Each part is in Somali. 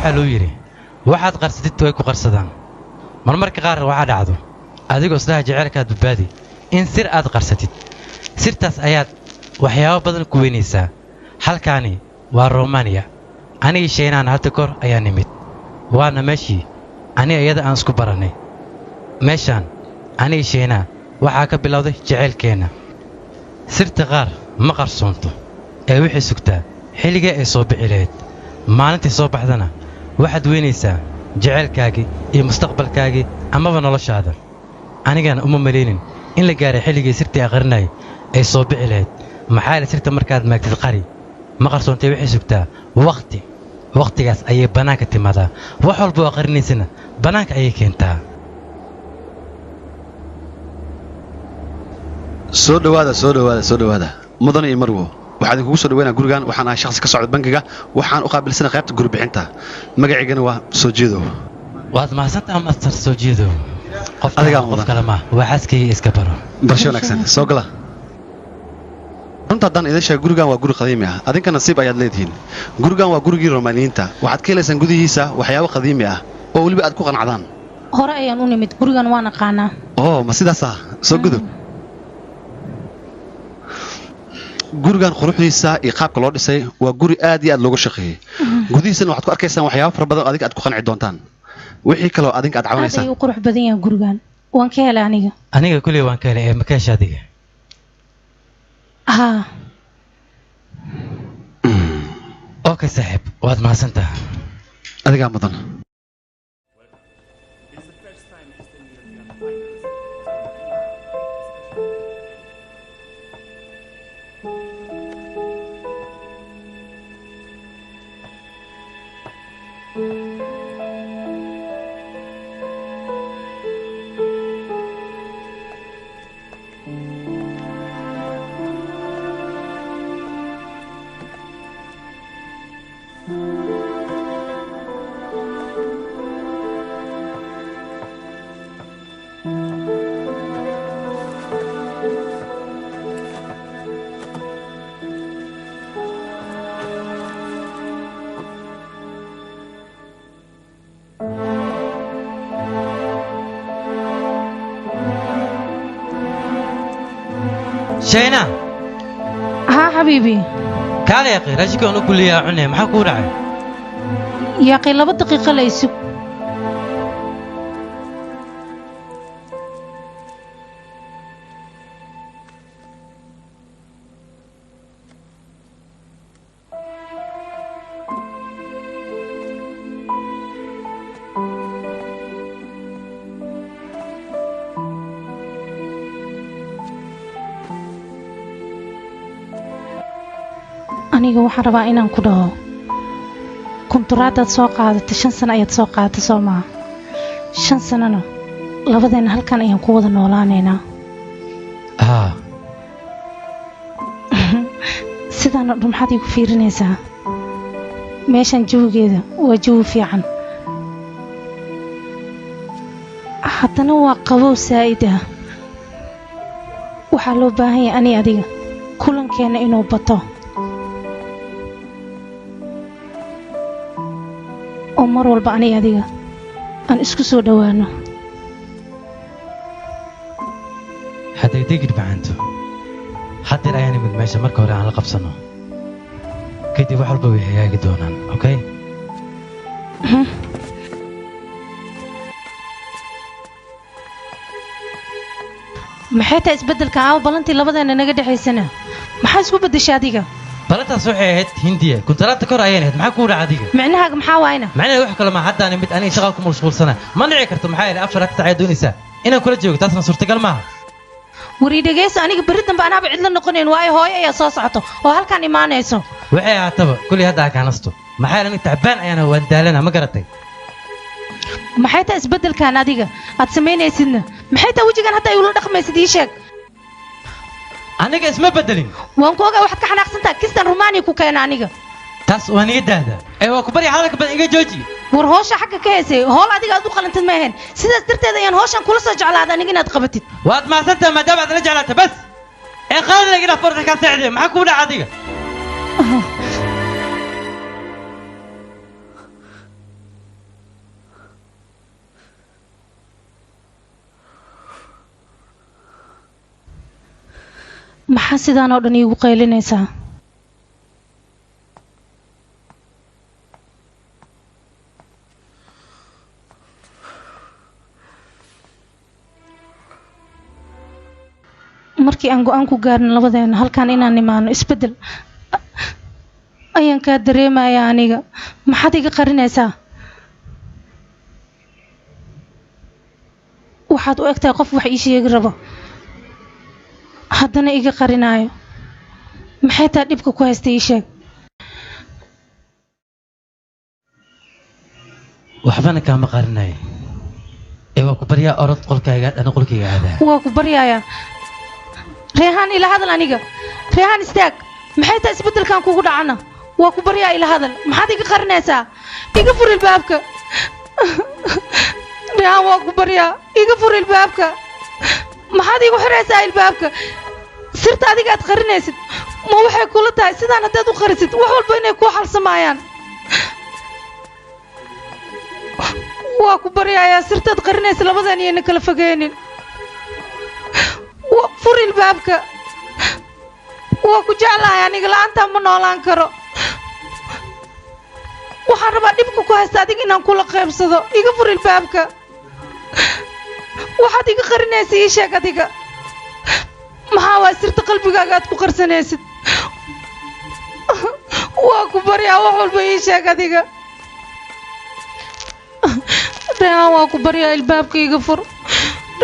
Waxaa loo yidhi waxaad qarsatid way ku qarsadaan. Marmarka qaar waxaa dhacdo adigoo islaha jaceylkaad badbaadi in sir aad qarsatid. Sirtaas ayaad waxyaabo badan ku weynaysaa. Halkaani waa Romania. Anigii Shaynaan hadda kor ayaa nimid. Waana meeshii aniga iyada aan isku barannay. Meeshaan anigii Shaynaa waxaa ka bilowday jaceylkeenna. Sirta qaar ma qarsoonto ee waxay sugtaa xilligii ay soo bixi lahayd. Maalintii soo baxdana waxaad weynaysaa jaceylkaagii iyo mustaqbalkaagii amaba noloshaada. Anigana uma malaynin in la gaaray xilligii sirtii aqrinayay ay soo bixi lahayd. Maxaa yeelay sirta markaad maagtid qari ma qarsoontay, waxay sugtaa waqti. Waqtigaas ayay bannaanka timaadaa. Wax walba oo qarinaysana bannaanka ayay keentaa. Soo dhawaada, soo dhawaada, soo dhawaada, mudan iyo marwo. Waxaan idinkugu soo dhaweynaa gurigan. Waxaan ahay shakhsi ka socda bangiga, waxaan u qaabilsanay qaybta guri bixinta. Magaciygana waa Soo Jeedow. Waad mahadsantaha, master Soo Jeedow. Qof Adigaa qof mudan. kale ma waa xaaskayga, iska baro. Barasho wanaagsan, soo gala. Runta haddaan idin sheego, gurigan waa guri qadiimi ah. Adinka nasiib ayaad leedihiin. Gurigan waa gurigii Romaaniyiinta. Waxaad ka helaysaan gudihiisa waxyaabo qadiimi ah oo weliba aad ku qanacdaan. Hore ayaan u nimid gurigan, waan aqaanaa. Oo ma sidaas ah? Soo gudub. Gurigan quruxdiisa iyo qaabka loo dhisay waa guri aad iyo aad looga shaqeeyey. Gudihiisana waxaad ku arkaysaan waxyaabo fara badan oo adinka aad ku qanci doontaan. Wixii kaloo adinka aad Aad caawinaysaan. ayuu u qurux badan yahay gurigan, waan ka helay aniga. Aniga kuley waan ka helay, ee ma ka hesha adiga? Haa. Okay saaxiib, waad mahadsantaha. Adigaa mudan. Shayna. Haa xabiibi. Kaale yaqi, raashinka aan u kuliyaa cunee, maxaa kuu dhacay? Yaaqi, 2 daqiiqo la isug. Aniga waxaan rabaa inaan ku dhaho, kunturaadaad soo qaadatay 5 sano ayaad soo qaadatay, soo maha? 5 sanona labadeenna halkan ayaan ku wada noolaanaynaa. Haa. Sidaan oo dhan maxaad iigu fiirinaysaa? Meeshan jawigeeda waa jawi fiican, haddana waa qabow saa'id ah. Waxaa loo baahan yahay ani adiga kulankeenna inuu bato oo mar walba ani adiga aan isku soo dhowaano. Hadegdegid macaanto, haddeer ayaan imid meesha. Marka hore aan la qabsano, kadib wax walba way hagaagi doonaan, okay? Maxay tahay isbeddelka? Aawo ballantii labadeena naga dhexaysana? Maxaa isku beddeshay adiga? Ballantaas waxay ahayd Hindiya, kuntaraadta kor ayaan ahayd. Maxaa kuu dhaca adiga? Micnahaaga maxaa waayna? Macnaheedu wax kale ma haddaan imid, aniga shaqaa ku mashquulsana. Ma dhici karto, maxaa yeelay afar saac ayaad doonaysaa inaan kula joogo, taasna suurtagal maaha. War ii dhegeyso, aniga berri dambe anaaba cidla noqonayn, waayo hooyo ayaa soo socoto oo halkan imaanayso. Waxay ahaataba, kulli hadda ha kaanasto, maxaa yeelay aniga tacbaan ayaana, waan daalana, ma garatay? Maxay tahay isbeddelkan adiga aad samaynaysidna? Maxay tahay wejigan hadda ay ula dhaqmaysid? Ii sheeg. Aniga isma bedelin. Waan ku ogaa, waxaad ka xanaaqsantaha kistan Rumaaniya ku keena aniga. Taas waa niga daahda ee waa ku barya, hadalka badan iga jooji. War hoosha xagga ka haysay howl adiga aad u qalantid ma ahayn, sidaas darteed ayaan hooshan kula soo jeclaaday aniga inaad qabatid. Waad mahadsantahay maadaama aad la jeclaatay, bas ee qaadana iga dhaaf, orda kaa seexdee. Maxaa kugu dhaca adiga? Maxaa sidaan oo dhan iigu qaylinaysaa? Markii aan go'aan ku gaarno labadeena halkaan inaan imaano isbeddel ayaan kaa dareemayaa aniga. Maxaad iga qarinaysaa? Waxaad u egtahay qof wax ii sheegi rabo, haddana iga qarinaayo. Maxay taa dhibka ku haysta ii sheeg. Waxbana kaama qarinayo ee waa ku baryaa, orod qolkayga dhana qolkayga aadaa. Waa ku baryayaa Reehaan, ila hadal aniga. Reehaan, istaag. Maxay taa isbeddelkan kugu dhacana? Waa ku baryaa, ila hadal. Maxaad iga qarinaysaa? Iga fur ilbaabka. Reehaan, waa ku baryaa, iga fur ilbaabka. Maxaad igu xiraysaa ilbaabka? Sirta adiga aad qarinaysid ma waxay kula tahay sidaan haddaad u qarisid wax walba inay kuu xalsamaayaan? Waa ku baryayaa, sirtaad qarinaysa labadan iyayna kala fogeynin. Fur ilbaabka. Waa ku jeclahay aniga, la'aantaa ma noolaan karo. Waxaan rabaa dhibka ku haysta adiga inaan kula qaybsado. Iga fur ilbaabka. Waxaad iga qarinaysa ii sheeg adiga. Maxaa waa sirta qalbigaaga aad ku qarsanaysid? Waa ku baryaa, wax walba ii sheeg adiga. Reehaan, waa ku baryaa, ilbaabka iga fur.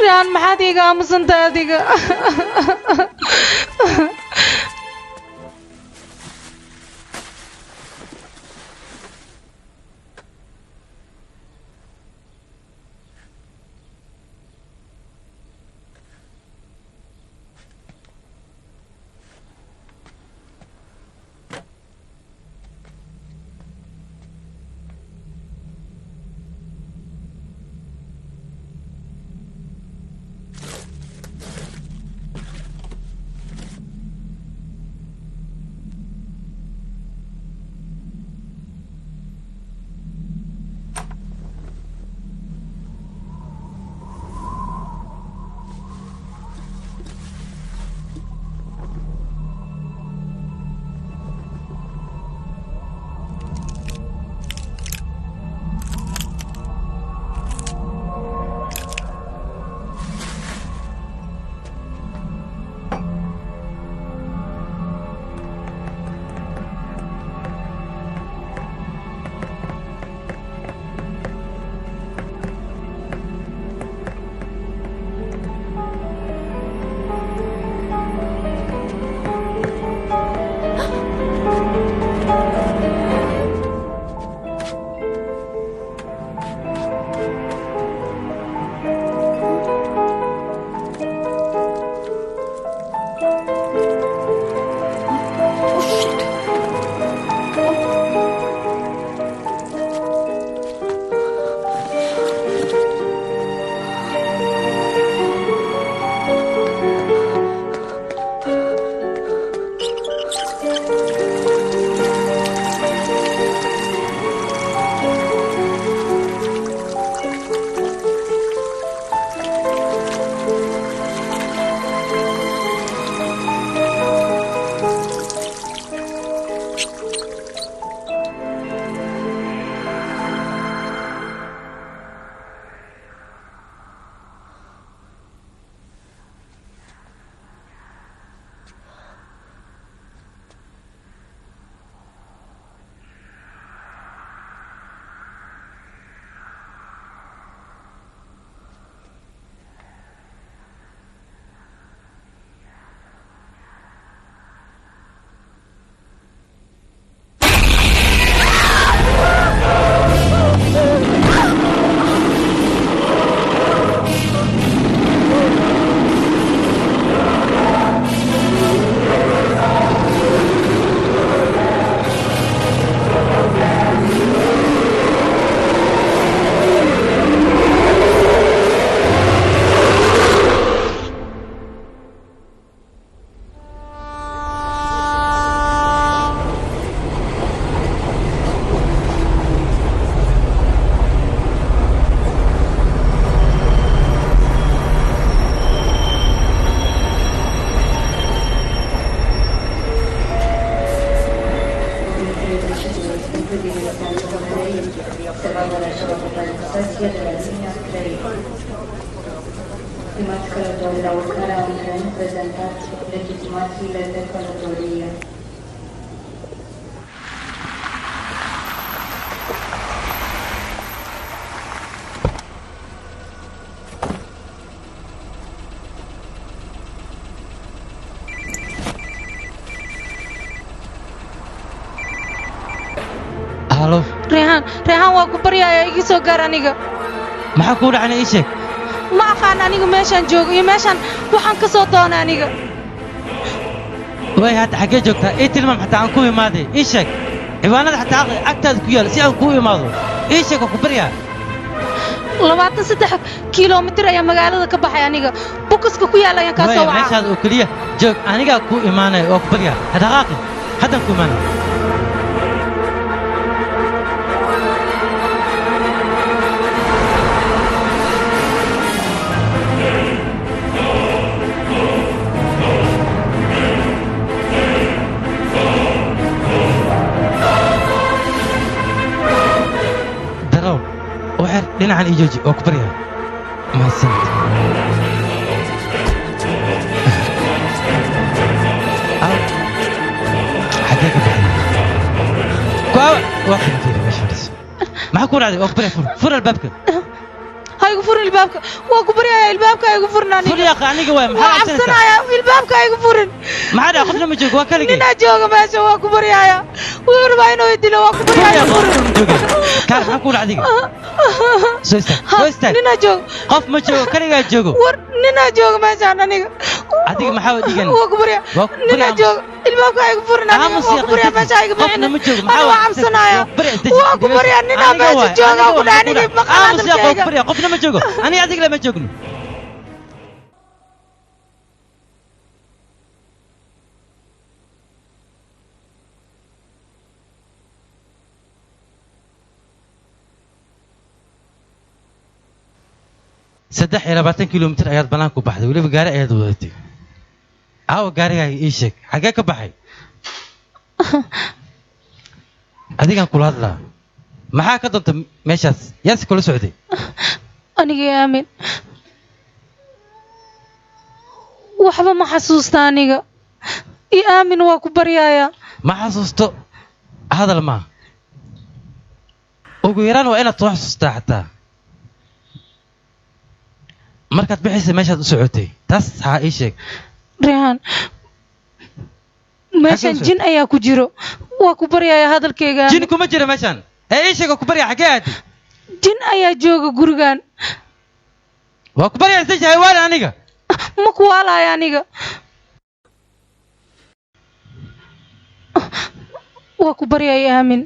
Reehaan, maxaad iiga aamusantahay adiga? Stimați călători, la urcarea în tren, prezentați legitimațiile de călătorie. Halo. Rehan, Rehan waa ku baryayaa iga soo gaar aniga. Maxaa kuu dhacay ii sheeg? Ma aqaan anigu meeshaan joogo iyo meeshaan waxaan ka soo doonay aniga. Way hadda xaggee joogtaa? Ii tilmaam xataa aan ku imaaday. Ii sheeg. Ciwaanada xataa agtaada ku yaal si aan kuu imaado. Ii sheeg waa ku baryaa. 23 kiiloomitir ayaa magaalada ka baxay aniga. Bukaska ku yaal ayaan kaa soo wacaa. Meeshaad oo keliya joog, anigaa kuu imaanaya waa ku baryaa. Ha dhaqaaqin. Haddaan ku imaanaya. Dhinacan ii jooji oo ku baryaa. Mahadsanid. Aw, xaggee ka baxday? Ku aawa, waa kan fiiri meesha fadhiso. Maxaa kuu dhacday? Waa ku baryaa, fur. Fur albaabka. Ha igu furin albaabka. Waa ku baryayaa albaabka ha igu furin aniga. Fur yaa aniga waay, maxaa Waa cabsanaysaa? cabsanayaa albaabka ha igu furin. Maxaa dhacay? Qofna ma joogo, waa kaligay. Ninaa jooga meesha waa ku baryayaa. Wuxuu rabaa inuu i dilo, waa ku Fur baryayaa yaa furin. qofna ma joogo. Kaal, maxaa kuu dhacday adiga? Soo istaag, soo istaag. Ninaa jooga. Qof ma joogo, kaligaa joogo. War ninaa jooga meeshaan aniga. Adiga maxaa waa dhigan? Waa ku baryaa. Waa ku baryaa, Ninaa aamus. jooga. Albaabka ha igu furin aniga. Aamus Waa yaa ku baryaa isdeji. meesha ha iga Qofna bixinin. ma joogo, maxaa Ani waa waa cabsanayaa. Waa ku baryaa, isdeji. Waa ku baryaa ninaa Aniga meesha waay, jooga aniga ku waay, dhahay maxaa aniga ku maqal dhacay? Aamus yaa waa ku hadalkayga. baryaa, qofna ma joogo. Aniga adiga lama joogno. 23 kiiloomitir ayaad bannaanka u baxday, weliba gaari ayaad wadatay. Aawa gaarigaaga ii sheeg, xaggee ka baxay? Adigaan kula hadlaa. Maxaa ka doonta meeshaas? Yaase kula socday? Aniga i aamin. Waxba ma xasuusta aniga. I aamin waa ku baryayaa. Ma xasuusto hadal maa. Ugu yaraan waa inaad soo xasuustaa xataa. Markaad bixaysa meeshaad u socotay, taas haa ii sheeg. Rehan, meeshaan socotay? Jin ayaa ku jiro. Waa ku baryayaa hadalkayga aamin. Jin kuma jira meeshaan. Ee ii sheeg waa ku baryaa xaggee aadi? Jin ayaa jooga gurigan. Waa ku baryaa isdeji haywaani aniga. Ma ku waalaayo aniga. Waa ku baryayaa aamin.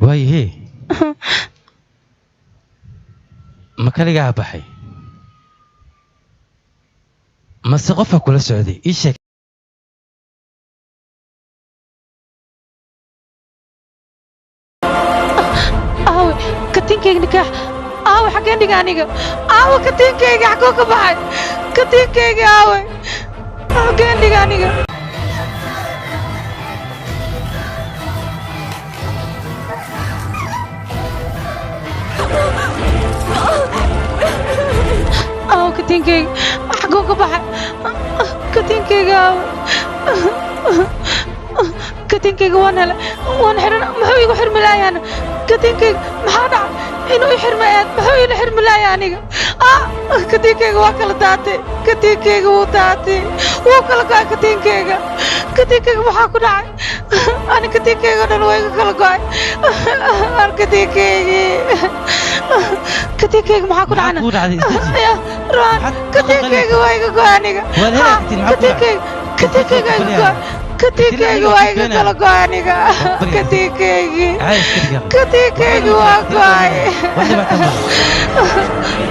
Waayahee. Ma kaligaa baxay? Mase qofka kula socday? Ii sheeg. Aawe katiinkayga nikaax? Aawe xaggeen dhiga aniga? Aawe katiinkayga xagoo ka baxay? Katiinkayga aawe xaggeen dhiga aniga? Aawe katiinkayga xagoo ka baxay? Katiinkayga aawe? Katiinkayga waan helay, waan xiran. Muxuu igu xirmi laayaan katiinkayga? Maxaa dhacay inuu i xirma eed? Muxuu ila xirmi laaya aniga? Ah, katiinkayga waa kala daatay. Katiinkayga wuu daatay, wuu kala go'ay katiinkayga. Katiinkayga maxaa ku dhacay ani? Katiinkayga oo dhan waa iga kala go'ay. An katiinkaygii, katiinkayga maxaa ku Maxaa dhacana? kuu dhacday? Isdeji. Ya Rohan, Maxaad ka katiinkayga waa iga go'ay aniga. Waad helaa katiin, maxaa ku dhacay? Katiinkayga, katiinkayga iga go'ay. Katiinkayga waa iga kala go'ay aniga. Katiinkaygii, Caadi iska dhigaa. katiinkayga waa go'ay. Wax dhibaato ma laha.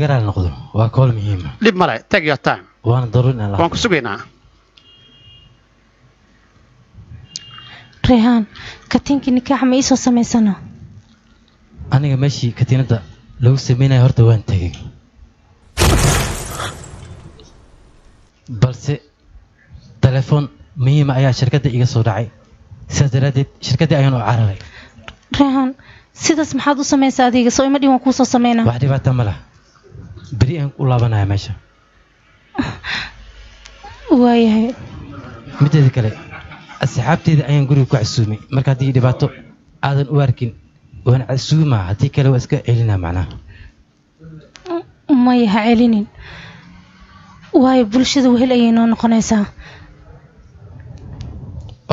Haliga raali noqdo, waa kool muhiima. Dhib male, take your time. Waana daruuri inaan la Waan ku sugaynaa. Rehaan, katiinkii nikaaxa ma iisoo samaysano? Aniga meeshii katiinadda lagu sameynaya horta waan tegey, balse telefoon muhiima ayaa shirkadda iga soo dhacay, sidaas daraaddeed shirkaddii ayaan u cararay. Rehaan, sidaas maxaad u samaysaa adiga? Soo ima dhin, waan kuusoo sameynaa. Wax dhibaata ma laha, beri aan u laabanaya meesha. Waayahay. Mideeda kale, asxaabteyda ayaan guriga ku casuumay, marka haddii dhibaato aadan u arkin waan casuumaa, haddii kale waa iska celinaa macnaha. Maya, ha celinin, waayo bulshada wehel ayay noo noqonaysaa.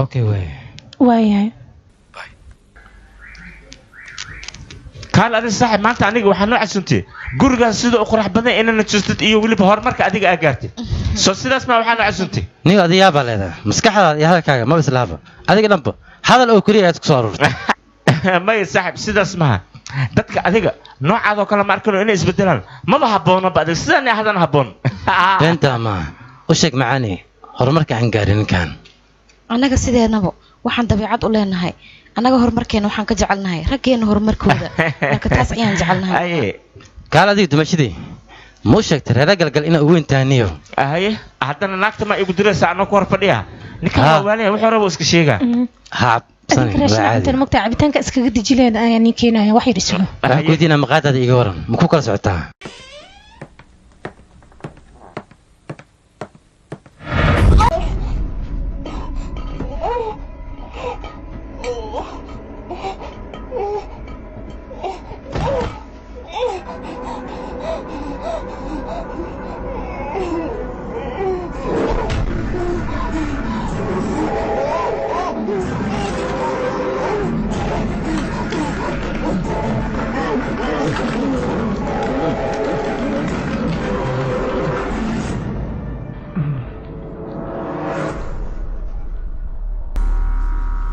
Okay, waay. Waayahay. Kaal adi saaxib, maanta aniga waxaa noo casuumtay gurigaas sida u qurux badan inana tustid iyo weliba horumarka adiga aa gaartay, so sidaas ma waxaa noo casuumtay? Niyo, adiga yaabaa leedahay, maskaxdaada iyo hadalkaaga maba islaaba, adiga dhanba hadal oo keliya ayaad ku soo aruurtay. Maya saaxib, sidaas maha. Dadka adiga noocaadoo kale ma arkano inay isbedelaan, maba habboonaba adiga sidaan ahadan habboon. Beentaa maaha, u sheeg macaani horumarka aan gaarin ninkan. Annaga sideenaba waxaan dabeecad u leenahay, annaga horumarkeena waxaan ka jecelnahay raggeena horumarkooda, marka taas ayaan jecelnahay. Aye. Kaal adiga, dumashadii ma u sheegtay reera galgal inaa ugu weyn tahay niyo? Haye, haddana naagta ma igu diraysa anoo ku hor fadhiya? Ninkan Ha. waa waalaya, wuxuu rabo iska sheegaa. Ha cabsani. Adinka Waa raashin caadi. Cuntan mogtaa, cabitaanka iskaga dejileen ayaan niin keenaya, wax yar isugo. Waxaan ku weydiinaa, maqaadaada iga waran, ma ku kala socotaa?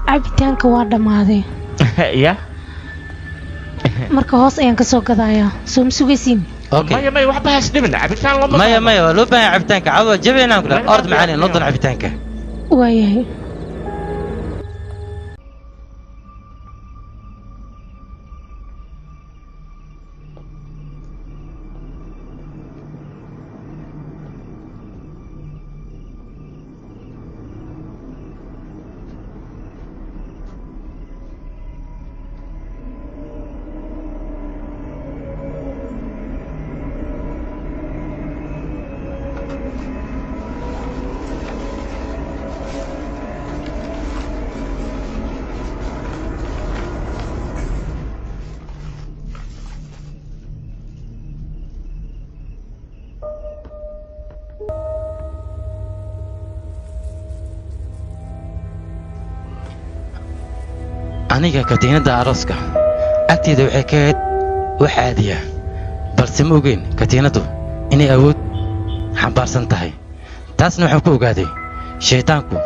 Cabitaanka waa dhammaaday. Ya. Marka hoos ayaan kasoo gadayaa, soo ma sugaysiin? Okay. Maya maya, waxba has dhimin, cabitaan looma Maya. baahno. Maya, waa loo baahan yahay cabitaanka, cawda jabeynaan ku dhaha. Ord macaani, noo dan cabitaanka. Waayahay. Aniga katiinadda arooska agteeda waxay ka ahayd wax caadiya, balse ma ogeyn katiinaddu inay awood xambaarsan tahay. Taasna waxaan ku ogaaday shaydaanku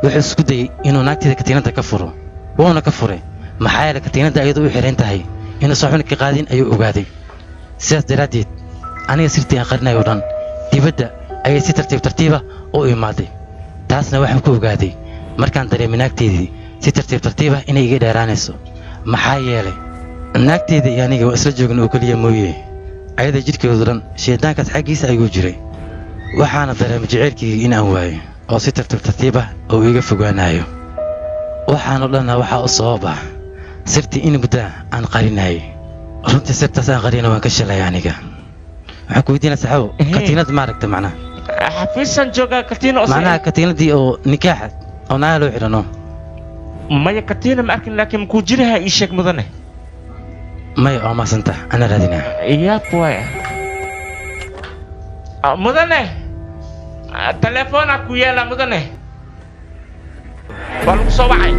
wuxuu isku dayey inuu naagteeda katiinadda ka furo, wuuna ka furay, maxaa yeelay katiinadda iyadoo u xiran tahay inuusan waxbana ka qaadin ayuu ogaaday. Sidaas daraaddeed aniga sirtii aan qarinayo o dhan dibadda ayay si tartiib tartiiba u imaaday. Taasna waxaan ku ogaaday markaan dareemay naagteedii si tartiib tartiiba inay iga dheeraanayso, maxaa yeelay naagteeda iyo aniga waa isla joogna oo keliya mooye, ayada jidhkeedu dhan shaydaankaas xaggiisa ayuu jiray. Waxaana dareemay jaceylkayga in aan waayo oo si tartiib tartiib ah oo iga fogaanayo. Waxaanoo dhanna waxaa u sabab ah sirtii in muddaa aan qarinayay. Runtii sirtaas aan qarina waan ka shalay. Aniga waxaan ku weydiinaa saxaabo, katiinad maaragta macnaha? Xafiisan joogaa, katiina oo Macnaha katiinadii oo nikaaxa oo naaga loo xidhano. Maya, katiina ma arkin, laakiin makuu jiraha? Ii sheeg mudane. Maya, oo maasanta, anaa raadinaa. Yaab waaya. Ah, mudane. Ah, telefoonaa ku yeela mudane, waa lagu soo wacay.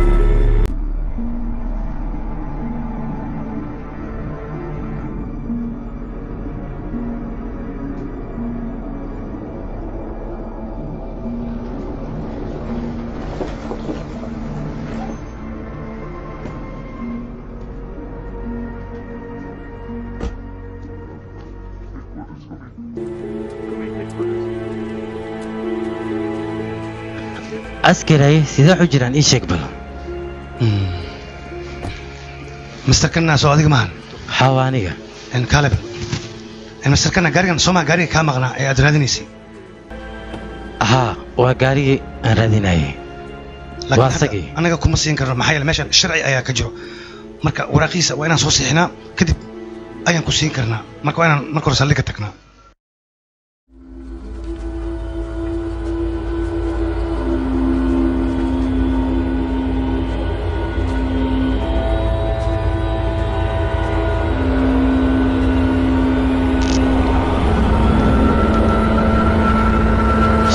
Askaraye sidee u jiraan ii sheeg bal. Mr. Kanna soo adiga maahan. Haa aniga. En Caleb. En Mr. Kanna gaarigan soo ma gaariga kaa maqnaa ee aad raadinaysay. Haa waa gaarigii aan raadinayay. Waa isagii. Anaga kuma siin karno maxaa yeelay meeshan sharci ayaa ka jiro. Marka waraaqiisa waa inaan soo siixnaa kadib ayaan ku siin karnaa. Marka waa inaan marka hore saldhigga tagnaa.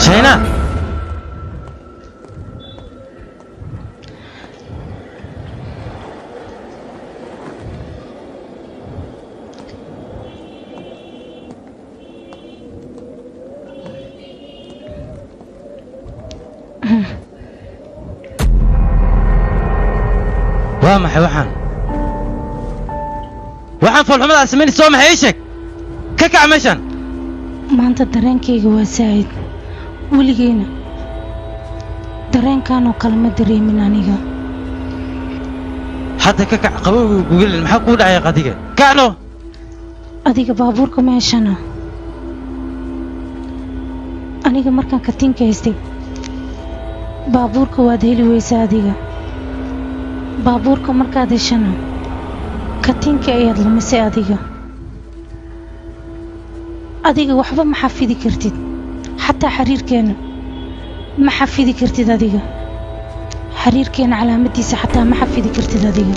Shayna waa maxay waxaan waxaan foolxumada samaynaysa soo maxay ii sheeg ka kac meeshan. Maanta dareenkayga waa saa'id weligeyna dareenkan oo kale ma dareemin aniga. Hadda ka kac qabowga gugelin maxaa kuu dhacay qadiga kacno. Adiga baabuurka ma heshana. Aniga markaan katiinka haystay baabuurka waad heli weysaa adiga. Baabuurka markaad heshana katiinka ayaad lumisay adiga. Adiga waxba ma xafidi kartid xataa xiriirkeena ma xafidi kartid adiga. Xiriirkeena calaamadiisa xataa ma xafidi kartid adiga.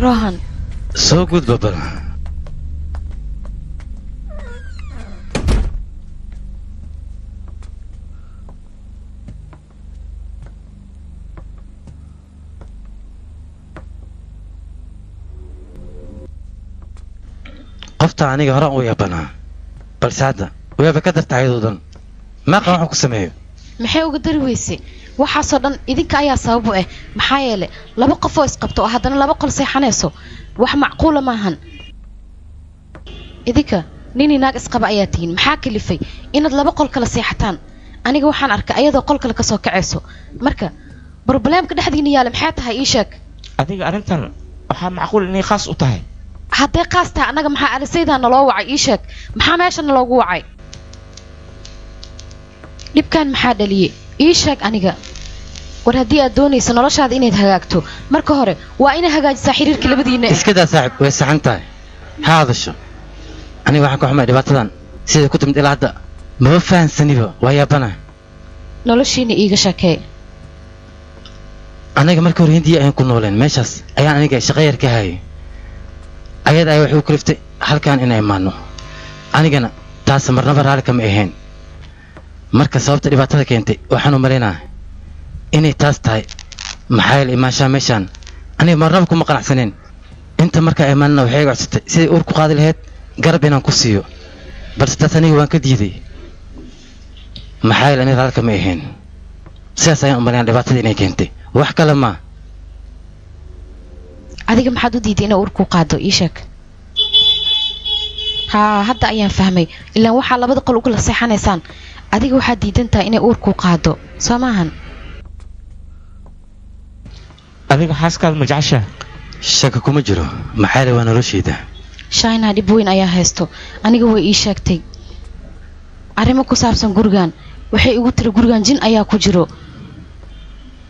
Rohan soo gudba bal. Qofta aniga hore u yabanaa balse hadda waaba ka darta ayadoo dhan maaqan waxuu ku sameeyo. Maxay uga dari weysay waxaasoo dhan idinka ayaa sabab u ah maxaa yeelay laba qof oo isqabto oo haddana laba qol seexanayso wax macquula maahan. Idinka nin naag isqaba ayaa tihiin maxaa kalifay inaad laba qol kala seexataan? Aniga waxaan arkay ayadoo qol kale kasoo kacayso. Marka probleemka dhexdiina yaala maxay tahay ii sheeg. Adiga arrintan waxaa macquul inay khaas u tahay. Hadday khaas tahay annaga maxaa alisaydaa naloo wacay ii sheeg maxaa meesha naloogu wacay? Dhibkan maxaa dhaliyay ii sheeg aniga. War haddii aad doonayso noloshaada inaad hagaagto marka hore waa inaad hagaajisaa xiriirka labadiina. Iska daa saaxib way saxan tahay ha hadasho. Aniga waxaan ka xumahay dhibaatadan sida ku timid ilaa hadda maba fahansaniba waa yaabana. Noloshiina iiga sheekee. Aniga markii hore Hindiya ayaan ku nooleen meeshaas ayaan aniga shaqo yar ka hayay. Ayada ayaa waxay u kaliftay halkan inay imaano. Anigana taas marnaba raalli kama ahayn. Marka sababta dhibaatada keentay waxaan u maleynayaa inay taas tahay maxaa yeelay imaanshaha meeshaan aniga marnaba kuma qanacsaneen. Inta markaa imaanana waxay iga codsatay siday uur ku qaadi lahayd garab inaan ku siiyo balse taas aniga waan ka diiday maxaa yeelay aniga raalli kama ahayn. Sidaas ayaan u malaynaa dhibaatada inay keentay. Wax kale ma. Adiga maxaad u diiday inay uur ku qaado ii sheeg? Haa, hadda ayaan fahmay. Ilaan waxaa labada qol ugu la seexanaysaan. Adiga waxaad diidan tahay inay uur ku qaado. Soo maahan? Adiga xaaskaada ma jeceshahay? Shaka kuma jiro. Maxaa yeelay waa noloshayda. Shaina dhib weyn ayaa haysto. Aniga way ii sheegtay arrimo ku saabsan gurigan. Waxay igu tiri gurigan jin ayaa ku jiro.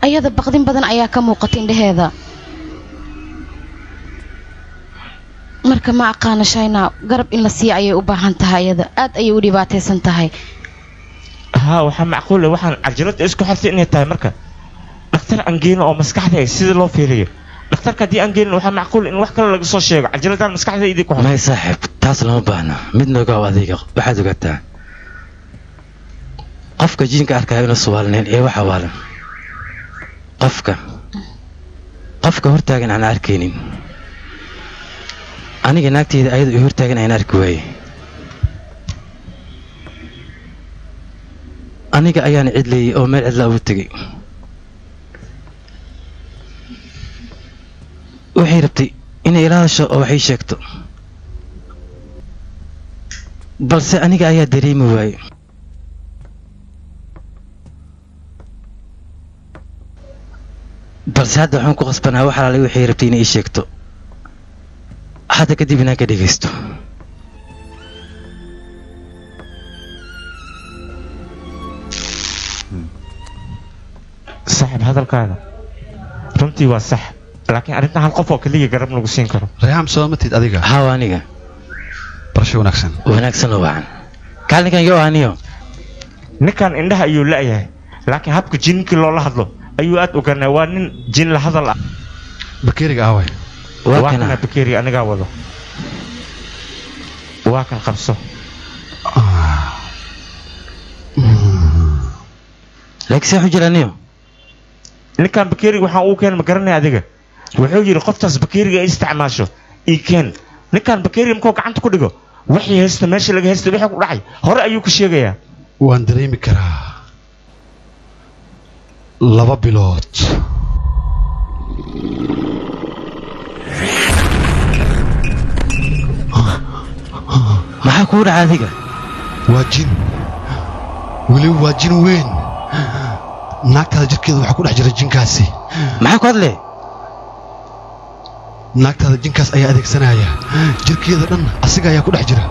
Ayada baqdin badan ayaa ka muuqata indhaheeda. Marka ma aqaano Shaina, garab in la siiyo ayay u baahan tahay ayada. Aad ayay u dhibaataysan tahay. Haa, waxaa macquul ah waxaan cajalada isku xirtay inay tahay marka dhakhtar aan geyno oo maskaxda ay sida loo fiiriyo. Dhakhtarka haddii aan geynin waxaa macquul in wax kale laga soo sheego. Cajaladan maskaxda idin ku xirtay. May saaxiib, taas lama baahna. Mid nooga adiga waxaad ogaataa qofka jinka arkaya inuu suwaalnayn ee waxa waalan. Qofka hortaagan aan arkaynin. Aniga naagtayda ayadu i hortaagan ayaan arki waayey. Aniga ayaan cidlayay oo meel cidla ugu tegay. Waxay rabtay inay ila hadasho oo wax ii sheegto. Balse aniga ayaa dareemi waayey. Balse hadda waxaan ku qasbanaa wax alaale waxay rabtay inay ii sheegto. Hadda kadib inaan ka dhegaysto. Saaxiib, hadalkaada runtii waa sax, laakiin arrintan hal qof oo kaliya garab lagu siin karo. Rayham, soo ma tid adiga? Haa, aniga. Barasho wanaagsan. Wanaagsan oo wacan. Kaalinkan yoo aniyo. Ninkan indhaha ayuu la'yahay, laakiin habka jinkii loola hadlo ayuu aad u garanaya. Waa nin jin la hadal ah. Bakeeriga aaway? Waa Waa kana. Kana bakeeriga anigaa wado. Waa kan, qabso. Laakiin see xujir aniyo. Ninkan bakeeriga waxaan uu keen ma garanaya adiga. Wuxuu yidhi qoftaas bakeeriga ay isticmaasho ii keen. Ninkan bakeeriga markuu gacanta ku dhigo, wixii haysta, meesha laga haysta, wixii ku dhacay hore ayuu ku sheegayaa. Waan dareemi karaa 2 bilood. Maxaa kugu dhacay adiga? Waa jin, weliba waa jin weyn. Naagtaada jirkeeda waxaa ku dhex jira jinkaasi. Maxaa ku hadle? Naagtaada jinkaas ayaa adeegsanaya, jirkeeda dhan asiga ayaa ku dhex jira.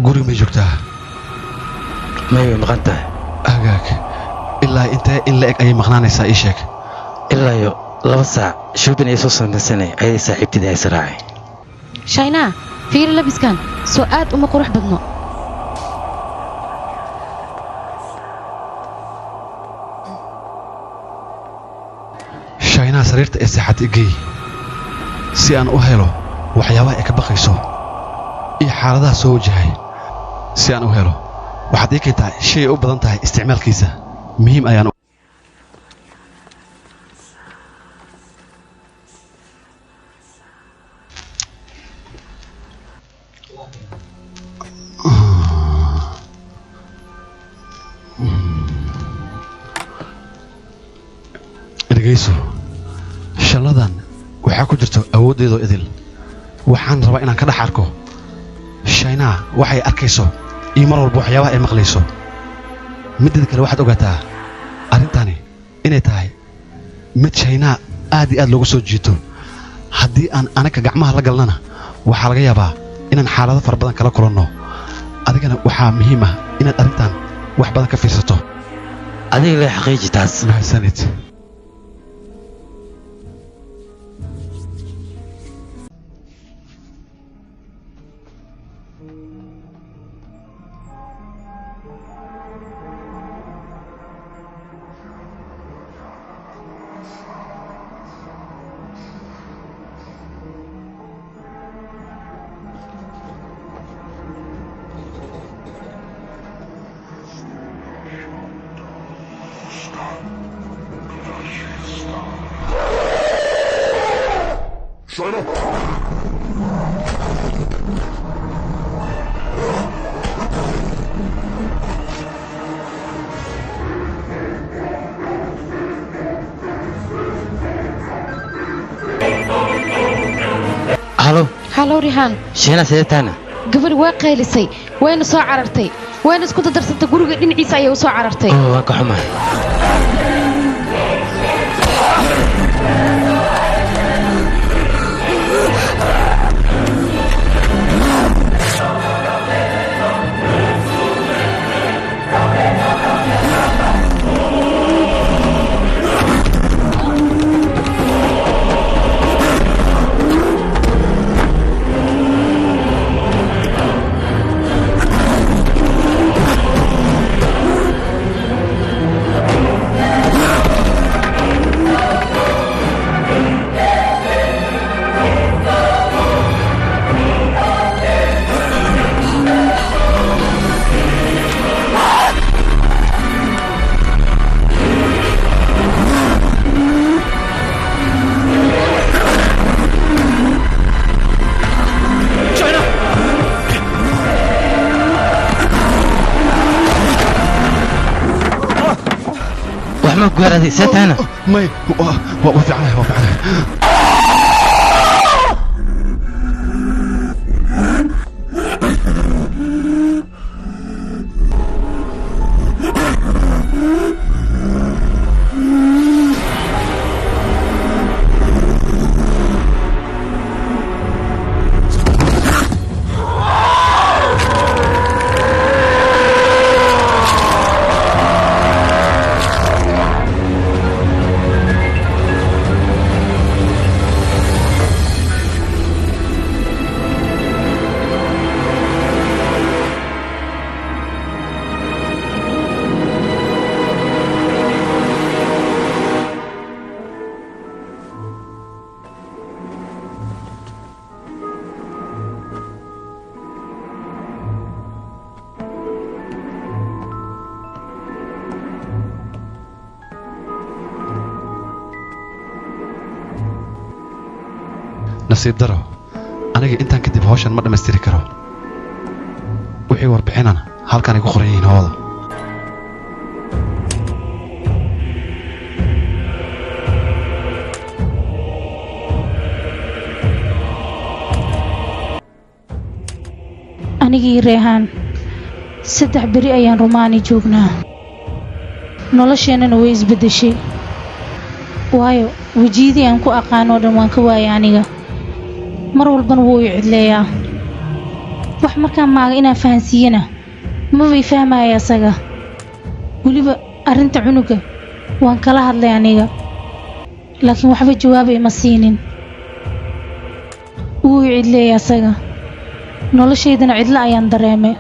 Guriga may joogtaa? May, way maqan tahay. Hagaag, ilaa intee in la eg ayay maqnaanaysaa ii sheeg? Ilaa iyo 2 saac shopping ay soo samaysanay ayay saaxiibtida ay israacay. Shaina, fiiri labiskan. Soo aad uma qurux badno. Shaynaha sariirta ee seexat igey si aan u helo waxyaabaha ay ka baqayso iyo xaaladaha soo wajahay si aan u helo. Waxaad ii keentaa shay ay u badan tahay isticmaalkiisa muhiim ayaan. Dhegayso, shalladan waxaa ku jirto awooddeedoo idil. Waxaan rabaa inaan ka dhex arko Shaynaa waxay arkayso iyo mar walba waxyaabaha ay maqlayso. Middeeda kale, waxaad ogaataa arrintani inay tahay mid Shaynaa aad iyo aad loogu soo jiito. Haddii aan anaga gacmaha la galnana, waxaa laga yaabaa inaan xaalado fara badan kala kulanno. Adigana waxaa muhiim ah inaad arrintan wax badan ka fiirsato. Adiga la xaqiiji taas. Mahadsanid. Halo. Halo Rihaan. Sheena sidee tahayna? Gabadh waa qaylisay, wayna soo carartay, wayna isku dadarsantay guriga dhinaciisa ayay u soo carartay. Oo waan ka xumahay. May waa fiicanahay, waa fiicanahay. Nasiib daro, aniga intaan kadib hawshan ma dhammaystiri karo. Wixii warbixinana halkan ay ku qoran yihiin hooda. Anigii Reehaan 3 beri ayaan Rumaani joognaa. Nolosheennana way isbeddeshay. Waayo wejiyadii aan ku aqaan oo dhan waan ka waayay aniga. Mar walbana wuu i cidleeyaa. Wax markaan maaga inaan fahansiiyana maba i fahmaya asaga. Weliba arrinta cunuga waan kala hadlay aniga, laakiin waxba jawaab ima siinin. Wuu i cidleeyaa asaga. Noloshaydana cidlo ayaan dareemay.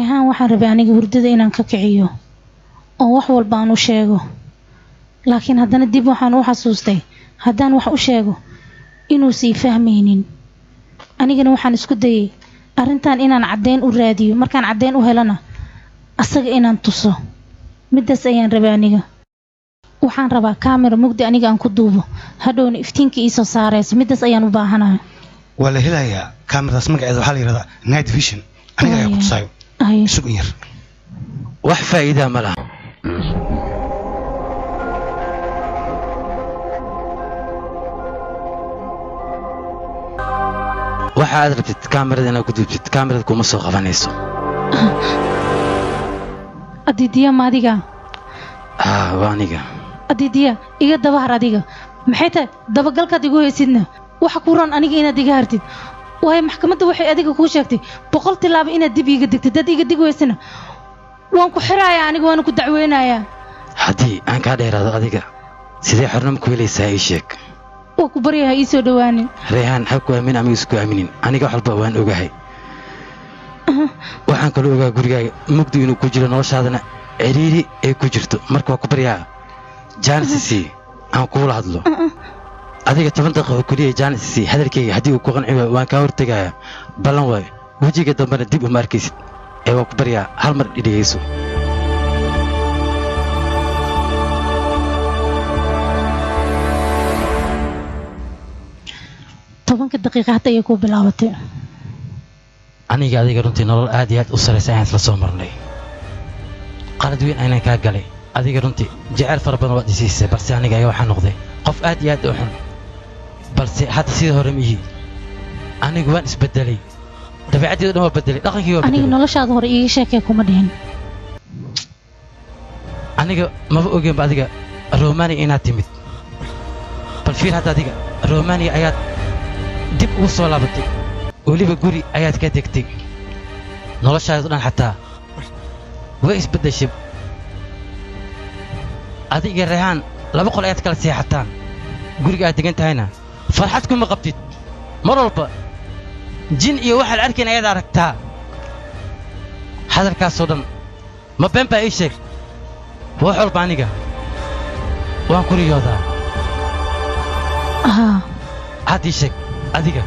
Reehaan waxaan rabay aniga hurdada inaan ka kiciyo oo wax walba aan u sheego, laakiin haddana dib waxaan u xasuustay haddaan wax u sheego inuusa i fahmaynin. Anigana waxaan isku dayay arrintan inaan caddeyn u raadiyo, markaan caddeyn u helana asaga inaan tuso. Midaas ayaan rabay aniga. Waxaan rabaa kaamera mugdi aniga aan ku duubo, hadhowna iftiinka iisoo saarayso. Midaas ayaan u baahanahay. Waa la helayaa kaamiradaas, magaceeda waxaa la yidhahdaa night vision. Aniga ayaa ku tusaayo. Ay. Isug in yar. Wax faa'iidaa ma laha. Waxa aad rabtid kaamirada inaad ku duubtid, kaamirada kuma soo qabanayso. Adidiya, ma adiga? Haa, waa aniga. Adidiya, iga daba har. Adiga maxay tahay dabagalkaad igu haysidna? Waxa ku ron aniga inaad iga hartid, waayo maxkamadda waxay adiga kuu sheegtay 100 tilaabo inaad dib iiga degtid. Dad iga dig weysana waan ku xirayaa aniga, waana ku dacweynayaa. Haddii aan kaa dheeraado adiga, sidee xornimo ku helaysaa? Ii sheeg. Waa ku baryaha, ii soo dhowaanin. Reehaan, ha ku aamin ama isku aaminin, aniga wax walba waan ogahay. Waxaan kaloo ogaa gurigaaga mugdi inuu ku jiro, noloshaadana ciriiri ay ku jirto. Marka waa ku baryaa, jaanisisi aan kuula hadlo adiga 10 daqiiqo keliya. Jaanisisi hadalkayga haddii uu ku qanci waayo, waan kaa hortegayaa, ballan waayo, wejiga dambena dib uma arkaysid. Ee waa ku baryaa, hal mar dhegeyso. 10-ka daqiiqa hadda ayay kuu bilaabatay. Aniga adiga runtii nolol aad iyo aad u saraysa ayaan isla soo marnay. Qalad weyn aynan kaa galay. Adiga runtii jeceyl fara badan waad isiisay, balse aniga ayaa waxaa noqday qof aad iyo aad u xun. Balse hadda sidii hore ma ihi. Anigu waan isbedelay, dabeecaddeeda dhan waa bedelay, dhaqankii waa Aniga bedelay. noloshaada hore iiga sheekee kuma dhihin. Aniga maba ogeenba adiga Romania inaad timid. Bal fiir hadda, adiga Romania ayaad dib ugu soo laabatay, weliba guri ayaad ka degtay. Noloshaada dhan xataa way isbeddeshay. Adiga Rehaan laba qol ayaad kala seexataan. Guriga aad degan tahayna farxad kuma qabtid. Mar walba jin iyo waxaad arkayn ayaad aragtaa. Hadalkaasoo dhan ma been baa? Ii sheeg. Wax walba aniga waan ku riyoodaa. Haa. Hadda ii sheeg, adiga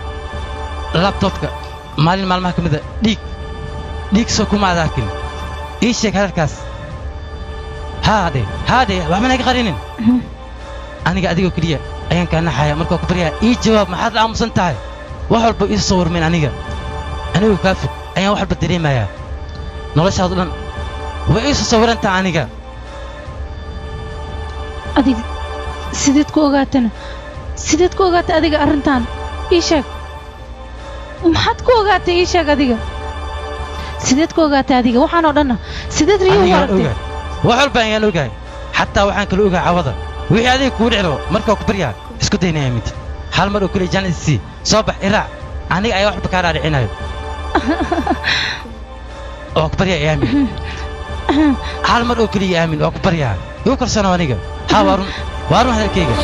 laptopka maalin maalmaha ka mida dhiig dhiig soo kuma aad arkin? Ii sheeg hadalkaas. Haadhe, haadhe, waxba naga qarinin. Aniga adigoo keliya ayaan kaa naxaya. Markaa ku baryaa, ii jawaab. Maxaad la aamusan tahay? Wax walba ii soo warmeen. Aniga anigoo kaa fog ayaan wax walba dareemayaa. Noloshaadu dhan way ii soo sawirantaha aniga. Adiga sideed ku ogaatana? Sideed ku ogaatay adiga arrintan? Ii sheeg, maxaad ku ogaatay? Ii sheeg, adiga sideed ku ogaatay? Adiga waxaan oo dhanna sideed riyo u Anigaan aragtay? Ogahay, wax walba ayaan ogahay. Xataa waxaan kala ogahay cawada wixii adiga kugu dhici rabo. Markaa ku baryaa, isku daynaya mid hal mar oo keliya jaanis sii. Soo bax, iraac, aniga ayaa wax walba kaa dhaadhicinayo. Waa ku baryaa, aamin, hal mar oo keliya aamin. Waa ku baryaa, igu kalsoonow aniga. Haa, waa run, waa run hadalkayga.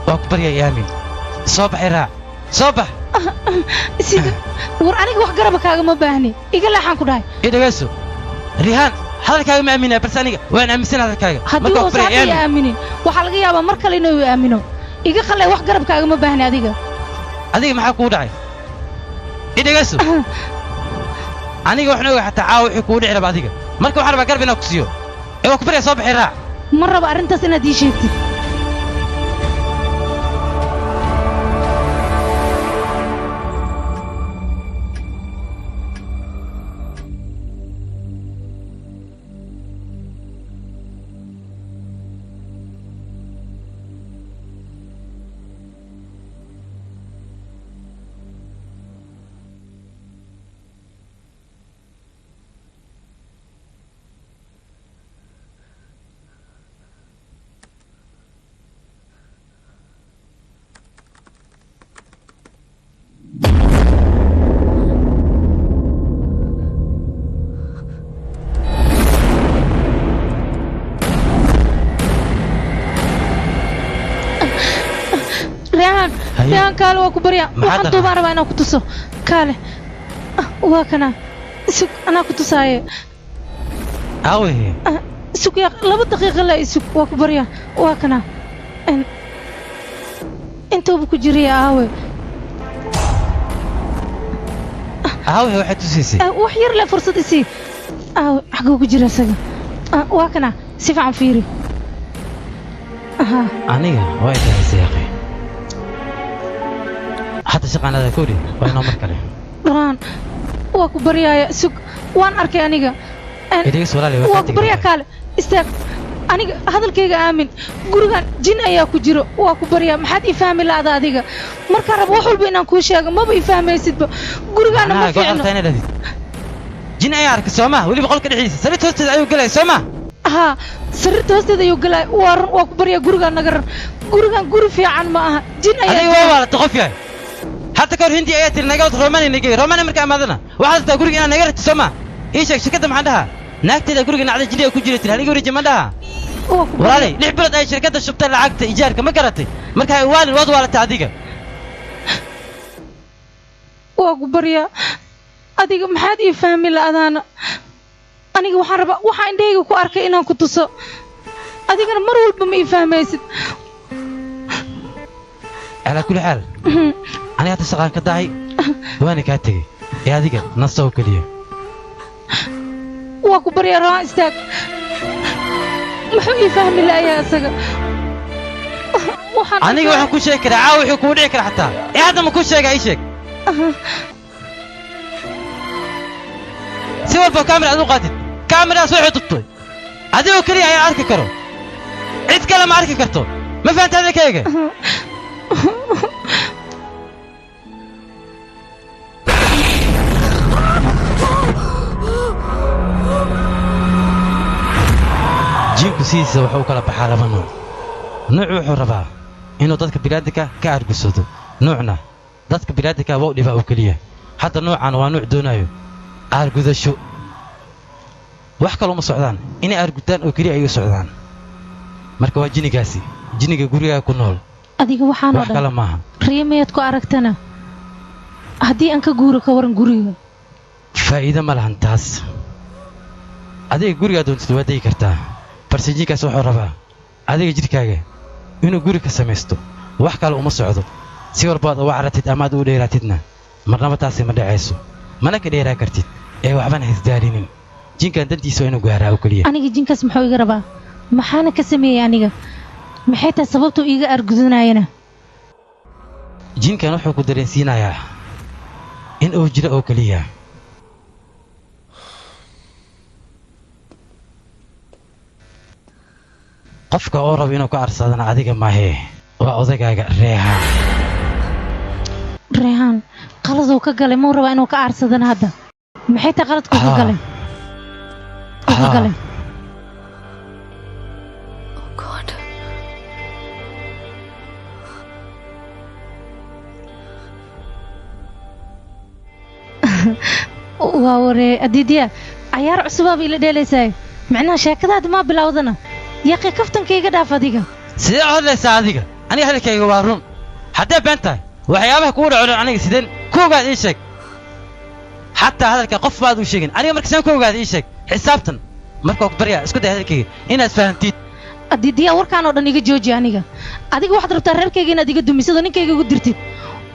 Waa ku baryaa, aamin. Soo bax, iraac, soo bax. Sida war, aniga wax garaba kaagama baahni. Iga leexaan ku dhahay. Ii dhegeyso Rihaan, hadalkaaga ma aaminaya, balse aniga waan aaminsan hadalkaaga. Haddii Marka waa ku uusan baryaa, hadda i aamin. aaminin, waxaa laga yaabaa mar kale inuu i aamino. Iga qalee, wax garab kaagama baahni adiga. Adiga maxaa kugu dhacay? Ii dhegeyso, aniga waxaan ogahay xataa caawa wixii kugu dhici raba adiga. Marka waxaan rabaa garab inaan ku siiyo. Ee waa ku baryaa, soo baxay, raac. Ma rabo arrintaas inaad ii sheegtid. Reehaan. Haye. Reehaan, kaale, waa ku baryaa. Maxaa Waxaan daran? duubaan rabaa inaan ku tuso. Kaale. Ah, waa kana. Sug, anaa ku tusaaye. Aawe? Sug yaa, 2 daqiiqo la isug, waa ku baryaa. Waa kana. Intuuba ku jiraya, aawe? Aawe waxaad tusaysay? Wax yar le fursad isii. Aawe, xaguu ku jira isaga? Waa kana, si fiican fiiri. Aha. Aniga waa idahaysa yaaqe. Hadda shaqaanada kowdhi waa inoo mar kale. Rohan, waa ku baryaaya, sug, waan arkay aniga. Idhigas walaali, waa waa kaa ku tegi. Baryaa, kaale istaag. Aniga hadalkayga aamin, gurigan jin ayaa ku jiro. Waa ku baryaa, maxaad ii fahmi la'da adiga? Markaan rabo wax walba inaan kuu sheego maba ii fahmaysidba. Gurigaana ma Macnaha goor fiicno. aragtaa inaad dhahdid jin ayaa arkay, soo ma? Weliba qolka dhexdiisa sariirta hoosteeda ayuu galay, soo ma? Haa, sariirta hoosteeda ayuu galay, waa run. Waa ku baryaa, gurigaan naga rar. Gurigan guri fiican ma aha, jin ayaa Adiga jiro. waa waalata qof yahay. Hadda kahor Hindi ayaa tiri naga wad Romani, nagey Romani. Marka amaadana waxaad rabtaa guriga inaad naga rartid, soo ma? Ii sheeg, shirkadda maxaan dhahaa? Naagteeda guriga nacda, jiniga ku jira tiri, haniga wareeji ma dhahaa? Waa ku baryaa. Walaalay, 6 bilood ay shirkadda shubtay lacagta ijaarka, ma garatay? Marka hay waalin, waad waalatay adiga. Waa ku baryaa, adiga maxaad ii fahmi la'daana? Aniga waxaan rabaa waxaa indhahayga ku arkay inaan ku tuso, adigana mar walba ma ii fahmaysid. Calaa kulli xaal, aniga hadda shaqaan ka dahay, waana kaa tegey, ee adiga nasta oo keliya. Waa ku baryaa, Rohan, istaag. Muxuu ii fahmi la'yahay isaga? Waxaan Aniga waxaan ku sheegi karaa caawa wuxuu kugu dhici kara xataa, ee hadda ma ku sheega? Ii sheeg, si walba kaamira aad u qaatid, kaamiraas waxay tubtay adigoo keliya ayaa arki karo, cid kale ma arki karto. Ma fahanta hadalkayga? Jinku sidiisa wuxuu u kala baxaa laba nuuc. Nuuc wuxuu rabaa inuu dadka bini'aadamka ka argusado, nuucna dadka bini'aadamka waa u dhibaa oo keliya. Hadda nuucan waa nuuc doonayo aargudasho, wax kaloo ma socdaan, inay aargudaan oo keliya ay u socdaan. Marka waa jinigaasi, jiniga gurigaaga ku nool. Adiga waxaan oo Wax kale dhan maaha. Riimayaad ku aragtana? Haddii aan ka guuro, ka waran guriga? Faa'iido ma lahan taas. Adiga gurigaa doontid waa degi kartaa, balse jinkaas wuxuu rabaa adiga jidhkaaga inuu guri ka samaysto, wax kale uma socdo. Si walbaad uga caratid ama aad u dheeraatidna, marnaba taasi ma dhacayso, mana ka dheeraa kartid, ee waxbana haisdaalinin. Jinkan dantiisa waa inuu gaaraa oo keliya. Aniga jinkaas muxuu iga rabaa? Maxaana ka sameeyey aniga? Maxay tahay sababtuu iiga argudanayana? Jinkan wuxuu ku dareensiinayaa in uu jiro oo keliya. Qofka oo rabo inuu ka arsadana adiga maahee, waa odagaaga Reehaan. Reehaan qaladuu ka galay, muu rabaa inuu ka aarsadana hadda? Maxay tahay qaladkuu ka Haa. galay, uu ka Haa. galay? Oh God. Waa waree, Adidiya, cayaar cusubaaba ila dheelaysaay. Macnaha sheekadaada maa bilowdana yaqi? Kaftankayga dhaaf adiga. Sidee u hadlaysaa adiga? Aniga hadalkayga waa run. Haddee been tahay waxyaabaha kugu dhaco dhan, aniga sideen ku ogaad? Ii sheeg. Xataa hadalka qof baad u sheegin aniga, marka saan ku ogaad? Ii sheeg. Xisaabtan marka ku baryaa, isku day hadalkayga inaad fahamtid. Adidiya, warkaan oo dhan iga jooji. Aniga adiga waxaad rabtaa reerkayga inaad iga dumisado, ninkayga igu dirtid.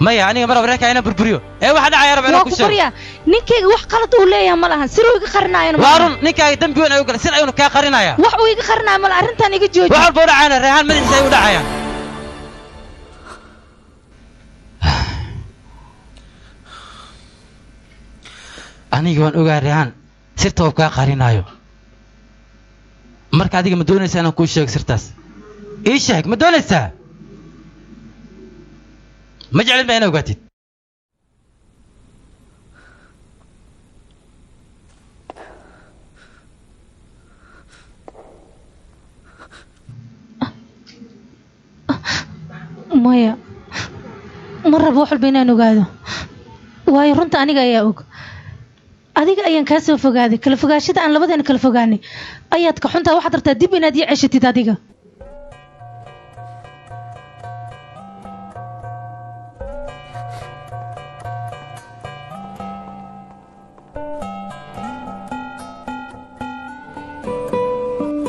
Maya, aniga mar reerka inaan burburiyo ee waxa dhacaya raba inaan Waa ku ku sheego. baryaa, ninkayga wax qalad uu leeyahay ma lahan, siruu iga qarinaayana ma Waa lahan. run, ninkaaga dembi weyn ayuu galay, sir ayuuna kaa qarinaya. Wax uu iga qarinaayo ma laha, arrintan iga jooji. Wax walba u dhacayana Reehaan madaxiisa ay u dhacayaan. Aniga waan ogaa Reehaan sirta uu kaa qarinaayo. Marka adiga ma doonaysaa inaan kuu sheego sirtaas? Ii sheeg, ma doonaysaa? Ma jeclin ba inaa ogaatid? Maya, ma rabo wax walba inaan ogaado, waayo runta aniga ayaa og. Adiga ayaan kaa soo fogaaday. Kala fogaashada aan labadeena kala fogaanay ayaad ka xuntaa. Waxaad rabtaa dib inaad ii ceshatid adiga.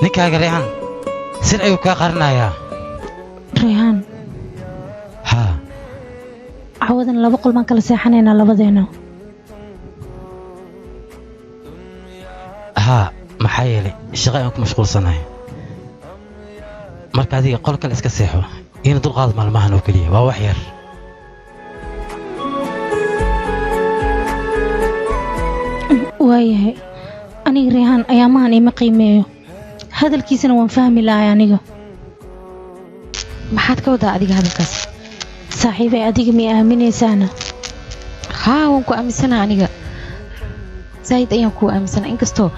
Ninkaaga Reexaan sir ayuu kaa qarinayaa. Reexaan? Haa. Cawadan laba qol baan kala seexanaynaa labadeena. Haa, maxaa yeelay shaqo ayaan ku mashquulsanahay. Marka adiga qol kale iska seexo, iina dulqaad maalmahan oo keliya, waa wax yar. Waayahay, aniga Reexaan ayaamahan ima qiimeeyo, hadalkiisana waan fahmi lahay aniga. Maxaad ka wadaa adiga hadalkaas? Saaxiibay, adiga mi aaminaysaana? Haa, waan ku aaminsanaha aniga, zaa'id ayaan kuu aaminsanaa, inkastoo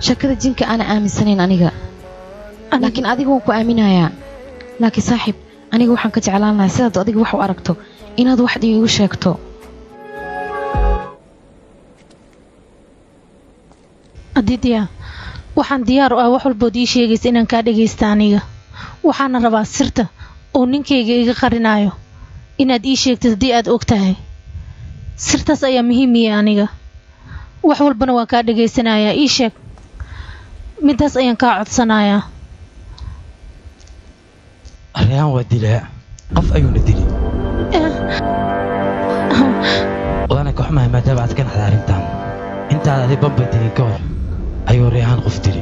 sheekada jinka aana aaminsanayn aniga, laakiin adiga waan ku aaminayaa. Laakiin saaxiib, aniga waxaan ka jeclaan lahaa sidaad adiga wax u aragto inaad wax iigu sheegto. Adidiya, waxaan diyaar u ah wax walbood ii sheegaysa inaan kaa dhagaysta aniga. Waxaana rabaa sirta oo ninkayga iga qarinayo inaad ii sheegtid haddii aad og tahay. Sirtaas ayaa muhiim iya aniga. Wax walbana waan kaa dhagaysanayaa, ii sheeg. Midaas ayaan kaa codsanayaa. Reexaan waa dilaa, qof ayuuna dili. Waana ka xumahay maadaama aad ka naxday arrintan. Intaad adi Bambay tegin ka hor ayuu Reexaan qof dili.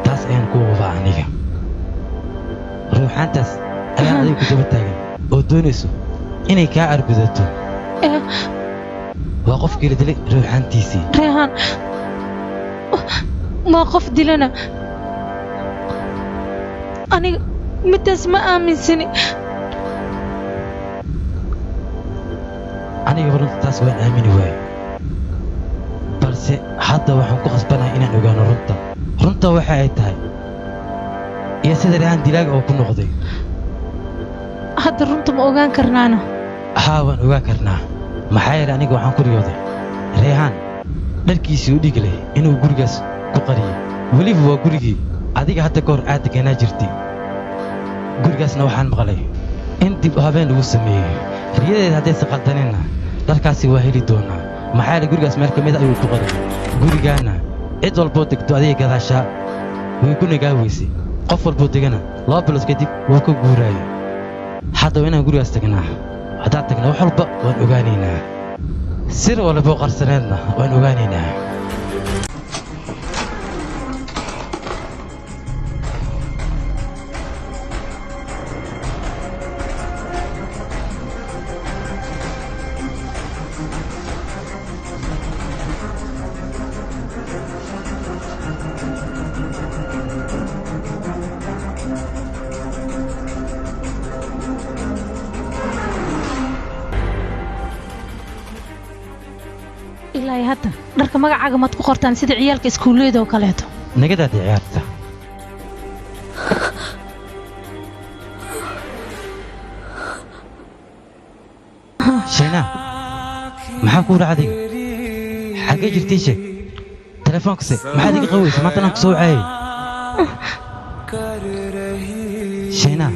Taas ayaan ku hubaa aniga. Ruuxaantaas ayaan adiga ku daba taagan oo doonayso inay kaa argudato. Waa qofkii la dilay ruuxaantiisii. Reexaan maa qof dilana? Aniga midaas ma aaminsani. Aniga runta taas waan aamini waaye, balse hadda waxaan ku khasbanahay inaan ogaano runta. Runta waxa ay tahay iyo sida Reexaan dilaaga oo ku noqday. Hadda runta ma ogaan karnaana? Haa, waan ogaan karnaa, maxaa yeelay aniga waxaan ku riyooday Reexaan dharkiisii u dhig leh inuu gurigaas ku qariyay. Weliba waa gurigii adiga hadda ka hor aad deganaa jirtay. Gurigaasna waxaan maqlay in dib u habeen lagu sameeyey. Riyadeeda haddaysan qaldaneenna dharkaasi waa heli doonaa, maxaa yeelay gurigaas meel ka mid a ayuu ku qariyay. Gurigaana cid walboo degto adiga gadaashaa way ku nagaa weysay. Qof walboo degana 2 bilood kadib wuu ka guuraayay. Hadda waa inaan gurigaas tagnaa. Haddaan tagna wax walba waan ogaanaynaa, sir walboo qarsaneedna waan ogaanaynaa. Ilaa iyo hadda dharka magacaaga maad ku qortaan sida ciyaalka iskuulleyda oo kaleeto? Nagadaadi ciyaarta. Shaynaa, maxaa kuu dhaca adiga? Xaggee jirtay? Sheeg. Telefoonkase maxaad iga qaweysa maanta anaan ku soo wacaayay? Shaynaa,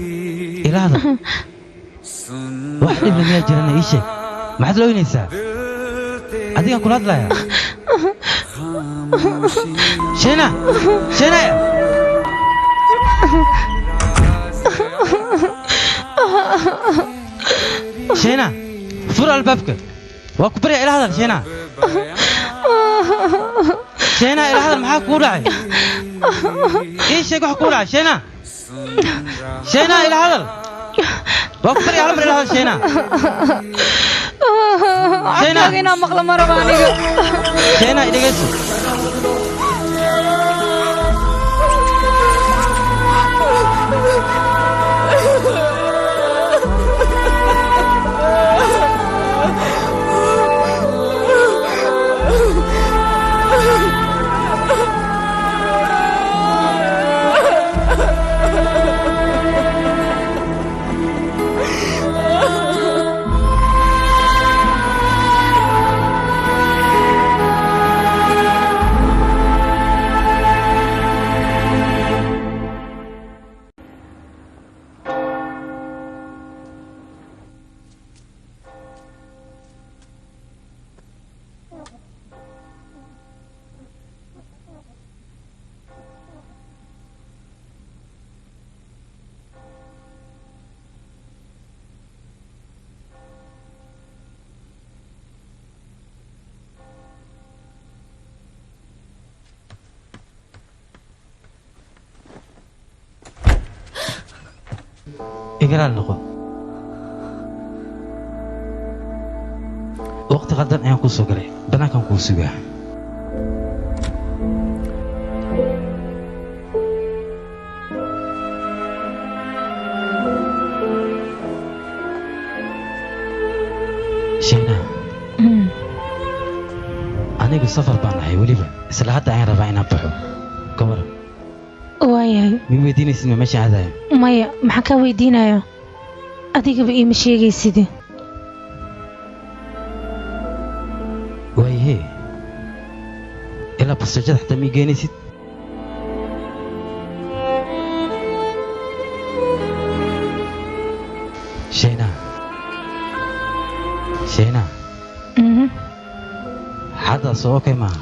ilaahda wax dhibna miyaa jirana? Ii sheeg, maxaad la oynaysaa? Adigaan kula hadlayaa. Shaynaa, Shaynaa! Shaynaa, fur albaabka, waa ku barya, ila hadal. Shaynaa, Shaynaa, ila hadal, maxaa kugu dhacay? Ii sheeg waxa kugu dhacay. Shaynaa, Shaynaa, ila hadal, waa ku barya, hal mar ila hadal. Shaynaa, Shaynaa! Codkaaga inaan maqlo ma raba aniga. Shaynaa, i dhegeyso. Igalaal noqo. Waqti qaldan ayaan kuu soo galay. Bannaankaan kuu sugaa. Shayna. Anigu safar baan ahay weliba. Isla hadda ayaan rabaa inaan baxo. Ka waran. Waayahay. Ma weydiinaysid ma meesha aadayo? Maya, maxaan kaa weydiinayaa? Adigaba iima sheegaysid. Waayahee. Ilaa basaajada xataa ma ii geynaysid? Shayna. Shayna. Hadda soo okay maaha.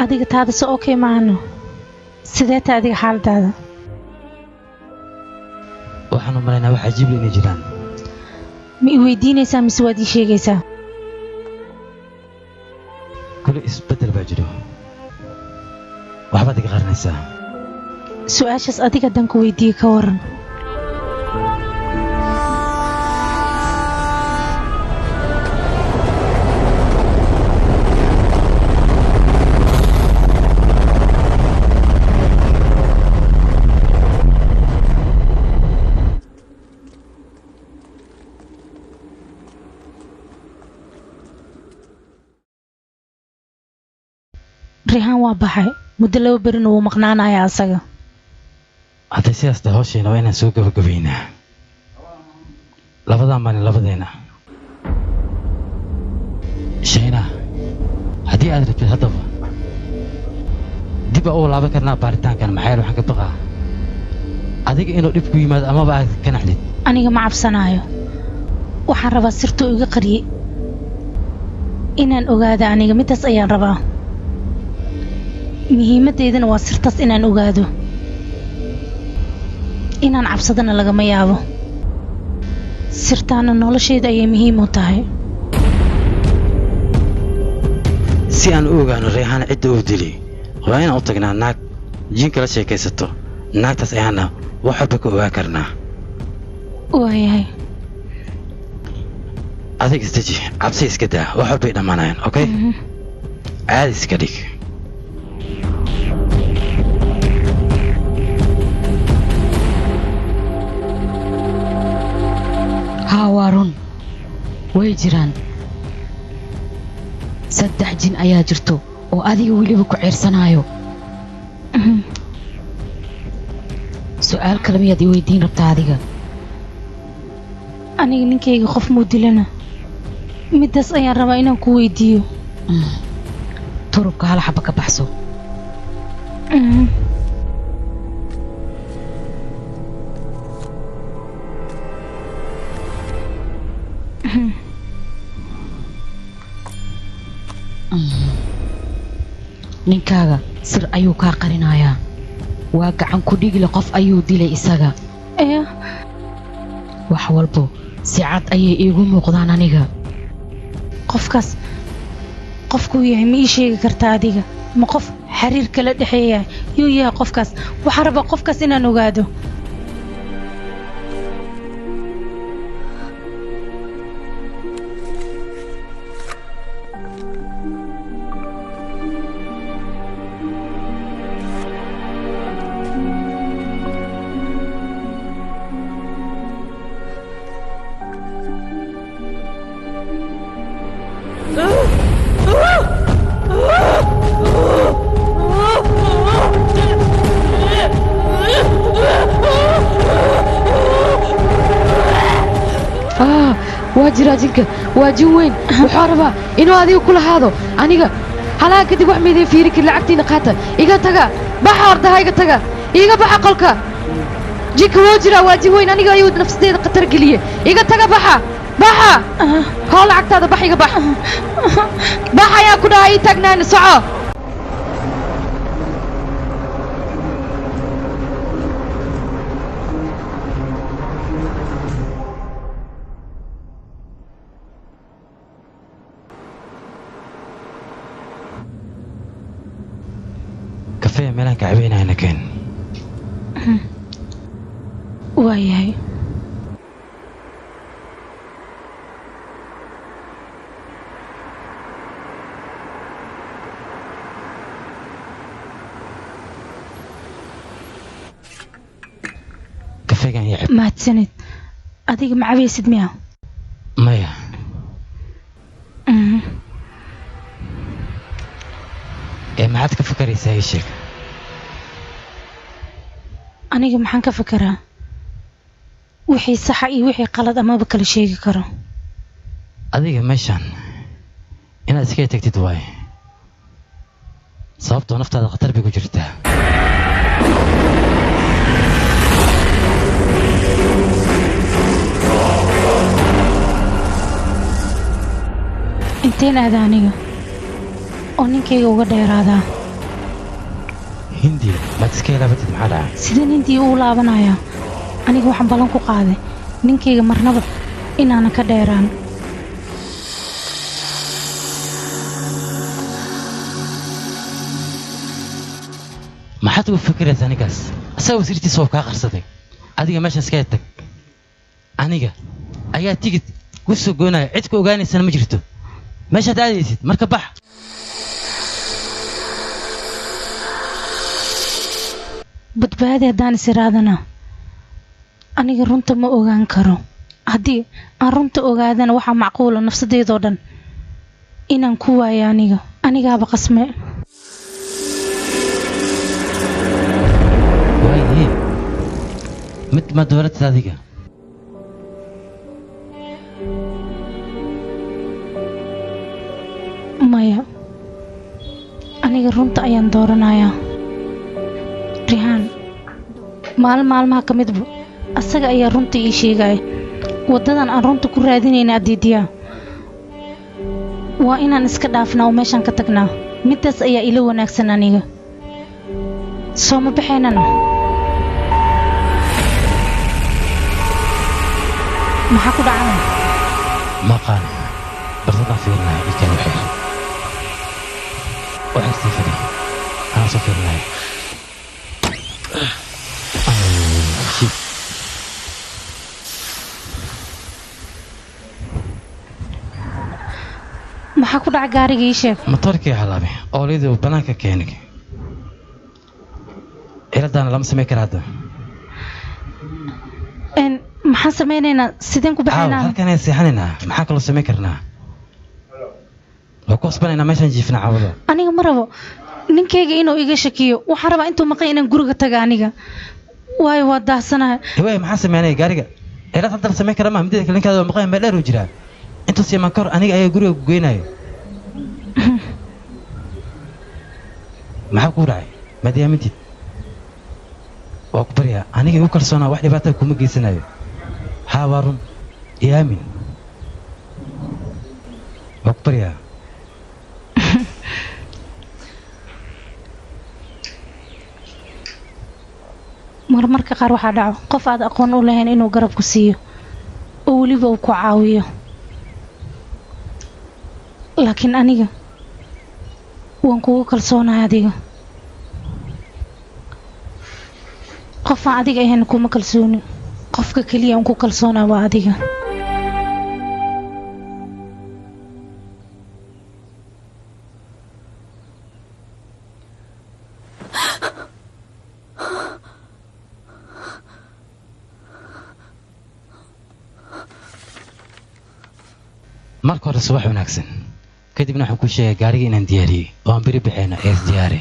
Adiga taada soo okay maahano. Sidee tahay adiga xaaladaada? Waxaan u malaynaa wax cajiib leh inay jiraan. Ma i weydiinaysaa mise waad ii sheegaysaa? Kule isbeddel baa jiro. Waxbaad iga qarinaysaa. Su'aashaas adiga haddaan ku weydiiyo ka waran. Rihaan waa baxay muddo 2 berina wuu maqnaanayaa asaga. Hadday sidaas tahay hawsheena waa inaan soo gabagabaynaa. Labadaa maalin labadeena. Shayna, haddii aad rabtid haddaba dib aa u laaban karnaa baaritaankan, maxaa yeele waxaan ka baqaa adiga inuu dhib ku yimaado amaba aad ka naxdid. Aniga ma cabsanaayo. Waxaan rabaa sirtuu iga qariyey inaan ogaado. Aniga midaas ayaan rabaa. Muhiimaddeydana waa sirtaas inaan ogaado. Inaan cabsadana lagama yaabo. Sirtaana noloshayda ayay muhiim u tahay. Si aan u ogaano Reexaan cidda uu dilay, waa inaan u tagnaa naag jinka la sheekaysato. Naagtaas ayaana wax walba ka ogaan karnaa. Waayahay. Adiga isdeji, cabsi iska daa, wax walbay dhammaanayaan, okay? Caadi iska dhig. Haa, waa run. Way jiraan. 3 jin ayaa jirto oo adiga weliba ku ceyrsanaayo. Su'aal kale miyaad i weydiin rabtaa adiga? Aniga ninkayga qof muu dilana. Midaas ayaan rabaa inaan ku weydiiyo. Turubka hal xaba ka baxso. Ninkaaga sir ayuu kaa qarinayaa. Waa gacan ku dhigile qof ayuu dilay isaga. Wax walbo si cad ayay iigu muuqdaan aniga. Qofkaas qofkuu yahay ma ii sheegi kartaa adiga? Ma qof xiriir kala dhexeeya yuu yahay qofkaas? Waxaan rabaa qofkaas inaan ogaado. Waa jiraa jinka, waa jin weyn. Wuxuu rabaa inuu adiga kula haado. Aniga halaha kadib wax maydin fiiri karin, lacagtiina qaata. Iga taga, baxa ordaha, iga taga, iga baxa qolka. Jinka wuu jiraa, waa jin weyn. Aniga ayuu nafsadeeda khatar geliyey. Iga taga, baxa, baxa. Hoo lacagtaada, bax, iga bax. Bax ayaan ku dhahay, ii taagnaani, soco. Kafee meelaan ka cabeynayna keen. Waayahay. Waayahay. Kafeegan iyo cab. Mahadsanid. Adiga ma cabaysid miya? Maya. Ee maxaad ka fakaraysaa ii sheeg? Aniga maxaan ka fakaraa? Wixii saxa iyo wixii qalad amaba kala sheegi karo. Adiga meeshaan inaad iskaga tagtid waaye. Sababtoo naftaada khatar bay ku jirtaa. Inteen aada aniga oo ninkayga uga dheeraadaa? Hindiya maad iska ilaabatid maxaa dhacay? Sideen Hindiya ugu laabanayaa? Aniga waxaan ballan ku qaaday ninkayga marnaba inaanan ka dheeraan. Maxaad ugu fikiraysaa ninkaas? Asaga sirtiisa waa kaa qarsaday. Adiga meeshaan iskaga tag. Aniga ayaa tigid ku soo goynaya, cid ku ogaanaysana ma jirto. Meeshaad aadaysid marka bax. Badbaadi haddaan is iraadana aniga runta ma ogaan karo. Haddii aan runta ogaadana waxaa macquula nafsadeydoo dhan inaan ku waayo aniga. Anigaaba qasme. Waaye mid ma dooratid adiga? Maya, aniga runta ayaan dooranayaa. Rihaan maalin maalmaha ka midba asaga ayaa runta ii sheegaya. Waddadan aan runta ku raadinayna adiidiyaa waa inaan iska dhaafnaa oo meeshaan ka tagnaa. Middaas ayaa ila wanaagsan aniga. Soo ma baxaynana? Maxaa ku dhacay? Ma aqaan, barsadaan fiirinaya ii kale waxyar. Waxyar sii fadhi, anaa soo fiirinaya. Shit. Maxaa ku dhacay gaariga ii sheeg? Matoorkii halaabay, oolyadii uu bannaanka keenay. Ciladaana lama samayn kara hadda. Maxaan samaynaynaa? Sideen ku Caawa baxaynaa? halkan ayaan seexanaynaa. Maxaa kaloo samayn karnaa? Waa ku qasbanaynaa meeshaan jiifna caawada. Aniga ma rabo ninkayga inuu iga shakiyo. Waxaan rabaa intuu maqan inaan guriga taga aniga, waayo waa daahsanahay. Hawaaye maxaa sameynaya gaariga? Cilad hadda la samayn kara maaha. Mideeda kale ninkaada waa maqan, meel dheer uu jiraa. Intuus imaan ka hor aniga ayaa guriga ku geynayo. Maxaa kuu dhacay? Maad aamintid? Waa ku baryaa, aniga igu kalsoonaa, wax dhibaata kuma geysanayo. Haa waa run, i aamin. Waa ku baryaa. Marmarka qaar waxaa dhaco qof aad aqoon u lahayn inuu garab ku siiyo oo weliba uu ku caawiyo, laakiin aniga waan kugu kalsoonahay. Adiga qof aan adiga ahayn kuma kalsooni. Qofka keliya aan ku kalsoonahay waa adiga. Marka hore subax wanaagsan, kadibna waxaan kuu sheegay gaariga inaan diyaariyey oo aan beri baxayno ee is diyaari.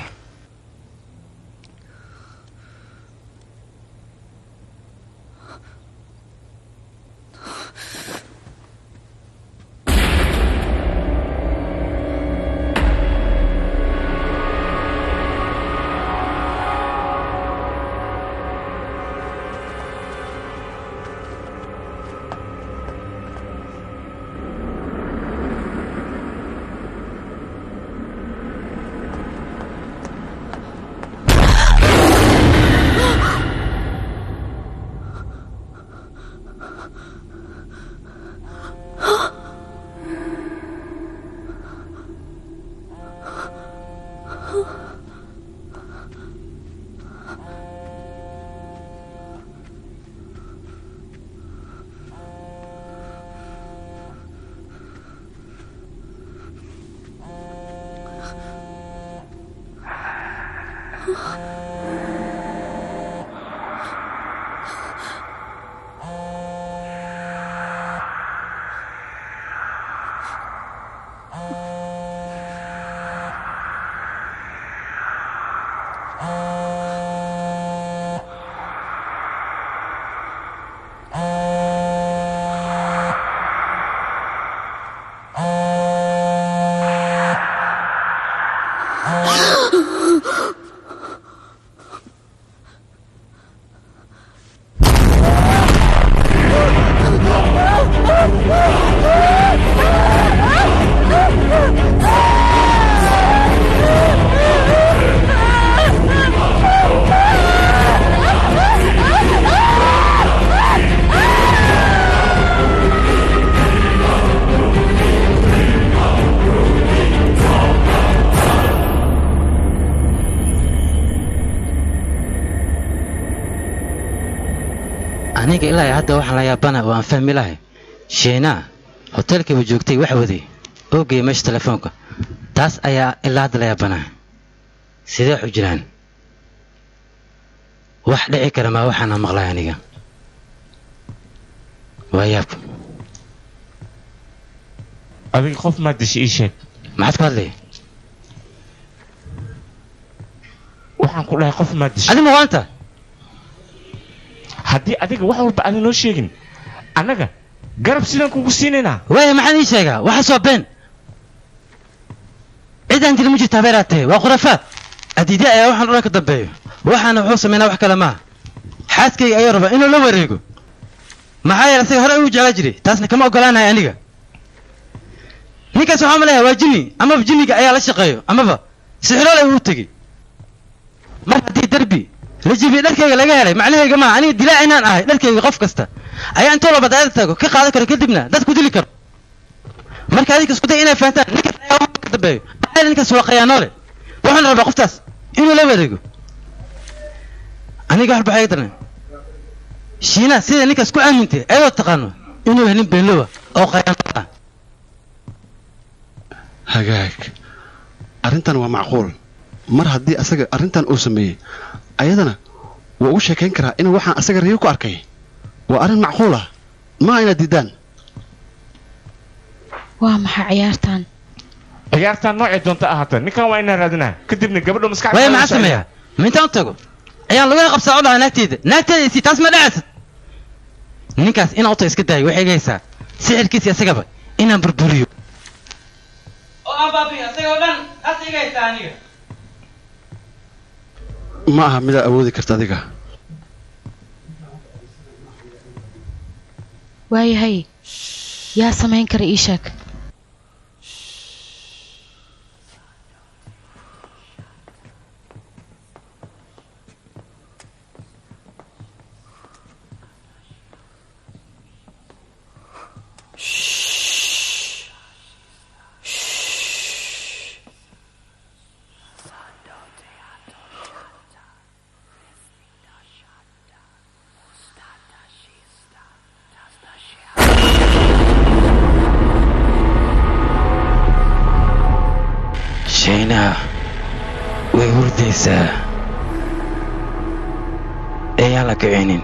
Aniga ilaa hadda waxaan la yaabana oo aan fahmi lahay Sheena hotelkii buu joogtay wax waday oo geeyay meesha telefoonka. Taas ayaa ilaa hadda la yaabanaa. Sidee u jiraan? Wax dhici kara ma waxaan maqlay aniga. Waa yaab. Adiga qof ma dishay ii sheeg. Maxaad ku hadlay? Waxaan ku dhahay qof ma dishay. Adiga ma waanta? Haddii adiga wax walba aadan noo sheegin annaga garab sidaan kugu siinaynaa. Waaya maxaan ii sheegaa? Waxa soo been. Cidaan dilin ma jirto habeeraad tahay. Waa khuraafaad. Adiidya ayaa waxaan odhan ka dambeeyo. Waxaana wuxuu sameynaa wax kale maaha. Xaaskayga ayaa raba inuu la wareego. Maxaa yeelay asaga hore ugu jeclaa jiray. Taasna kama ogolaanayo aniga. Ninkaas waxaan maleeyahay waa jinni amaba jinniga ayaa la shaqeeyo amaba sixirool ayuu u tegey. Mar haddii darbi la jebiyey dharkayga laga helay macnahayga maaha aniga dilaa inaan ahay dharkayga qof kasta ayaa intoo walba daacada taago ka qaadan karo kadibna dad ku dili karo. Marka adinka isku day inay fahantaan ninkaas ayaa wax ka dambeeyo. Maxaa yeelay ninkaas waa khayaanoole. Waxaan rabaa qoftaas inuu la wareego. Aniga wax baxay daran. Shiina sida ninkaas ku aamintay ayadoo taqaano inuu yahay nin beenlowa oo khayaano ah. Hagaag. Arrintan waa macquul. Mar haddii asaga arrintan uu sameeyey ayadana waa ugu sheekayn karaa inuu waxaan asaga riyo ku arkay. Waa arrin macquul ah. Ma inaad diidaan. Waa maxay ciyaartan? Ciyaartan noocay doonta ahaata. Ninkan waa inaan raadinaa. Kadibna gabadhu maskaxda. Waaya maxaan sameeyaa? Ma intaan u tago? Ayaan laga qabsaa oo dhahaa naagteyda. Naagteyda isii taas ma dhacaysa. Ninkaas inaan u tago iska daayo waxay iga haysaa sixirkiisa isagaba inaan burburiyo. Oo aan baabi'iyo isagoo dhan taas iga haysaa aniga. Ma aha midaad awoodi karta adiga. Waayahay yaa samayn kara ii sheeg. Sheena way hurdaysaa. Ayaan la kicinin.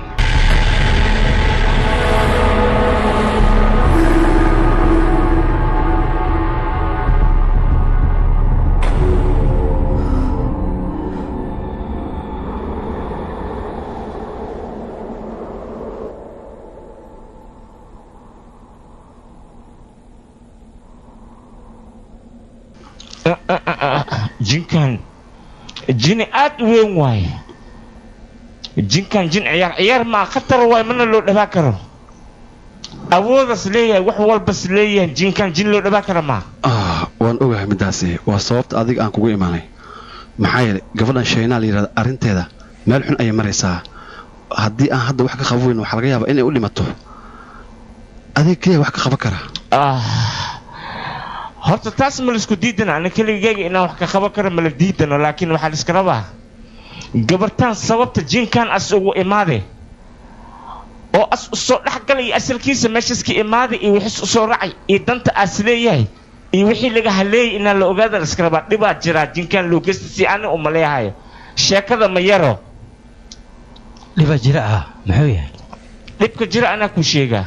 Jinkan jini aad u weyn waaye. Jinkan jin ciyaar ciyaar ma khatar waaye, mana loo dhawaa karo. Awoodas leeyahay, wax walbas leeyahay. Jinkan jin loo dhawaa karo ma. Waan ogahay midaasi. Waa sababta adiga aan kugu imaanay. Maxaa yeelay gabadhan Sheena la yiraahdo arrinteeda meel xun ayay maraysaa. Haddii aan hadda wax ka qaban weyno waxaa laga yaabaa inay u dhimato. Adiga kaliya wax ka qaban kara. Horta taas ma la isku diidana. Ani keligayga inaan wax ka qaban karo ma la diidano, laakiin waxaa la iska rabaa gabartaan sababta jinkan as ugu imaade oo as u soo dhex galay iyo asalkiisa meeshaas ka imaaday iyo wixis u soo raacay iyo danta as leeyahay iyo wixii laga haleeyay inaan la ogaada la iska rabaa. Dhibaa jiraa jinkan loo geysta si ani uma leeyahay. Sheekada ma yaro. Dhibaa jira ah muxuu yahay? Dhibka jira anaa ku sheegaa.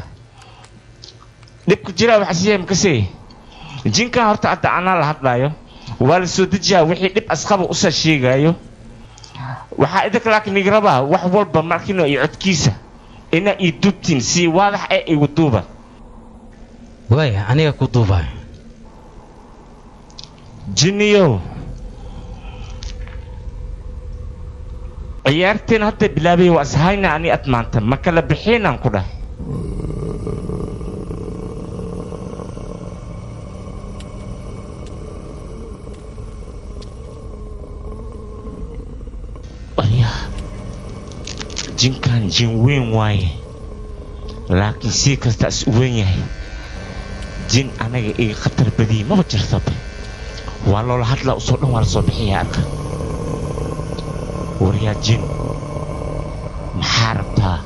Dhibka jira waxa siiyay makasay. Jinkan horta hadda anaa la hadlaayo waa la soo dejiyaa wixii dhib asqaba usoo sheegaayo. Waxaa idinka laakiin iga rabaa wax walba markiino iyo codkiisa ina ii duubtiin si waadax ee igu duuba. Waaya aniga ku duubayo. Jinniyow ciyaarteen hadda bilaabay waa ishayna ani ad maanta ma kala bixinaan ku dhahay. Jinkan jin weyn waaye, laakiin si kasta is weyn yahay jin anaga iga khatar badiyey maba jirtaba. Waa loola hadlaa usoo dhan waa la soo bixiyaa arka. Waryaa jin maxaa rabtaa?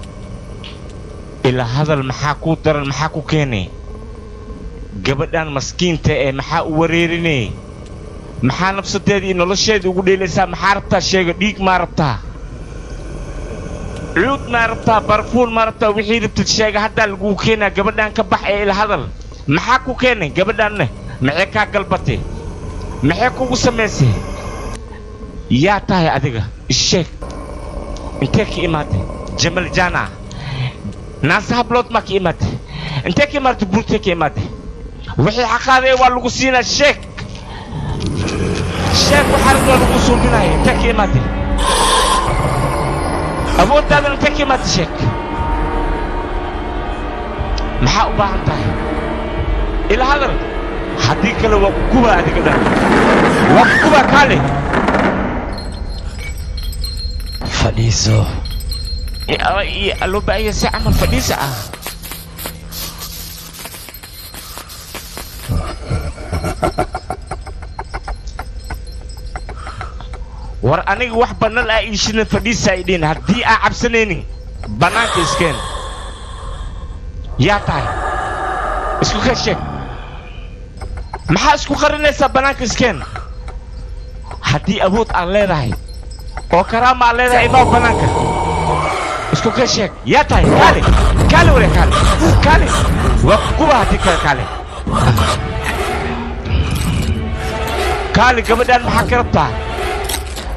Ilaa hadal maxaa kuu daran, maxaa ku keenay gabadhan maskiinta ee maxaa u wareerinay, maxaa nafsadeeda iyo nolosheeda ugu dheelaysaa? Maxaa rabtaa sheega? Dhiig maa rabtaa, cuud maa rabtaa, barfuun maa rabtaa? Wixii rabtid sheega, haddaa laguu keenaa. Gabadhan ka bax ee ila hadal. Maxaa ku keenay gabadhanne? Maxay kaa galbatay? Maxay kugu samaysay? Yaa tahay adiga? Isheeg, intee ka imaatay? Jamal jana naase hablood maa ka imaatay? Intee ka imaatay? Buurtee ka imaatay? Wixii xaqaaday waa lagu siinaa. Sheeg, sheeg, waxaa rabtaa lagu suubinaya. Intee ka imaatay? Awooddaadana intee ka imaatay? Sheeg, maxaa u baahan tahay? Ila hadal, haddii kale waa ku gubaa adiga dhan, waa ku gubaa. Kaale. Fadhiiso. Loo baahanya si camal fadhiisa ah. War aniga wax banal ah iishina fadhiisa ay dhihin. Haddii aa cabsanaynin bannaanka iskeen. Yaa tahay? Isku ka sheeg. Maxaa isku qarinaysaa? Bannaanka iskeen. Haddii awood aan leedahay oo karaama aan leedahay, imaa bannaanka, isku ka sheeg. Yaa tahay? Kaale, kaale, ware kaale, kaale, waa kuba haddii kale. Kaale, kaale. Gabadhaan maxaa ka rabtaa?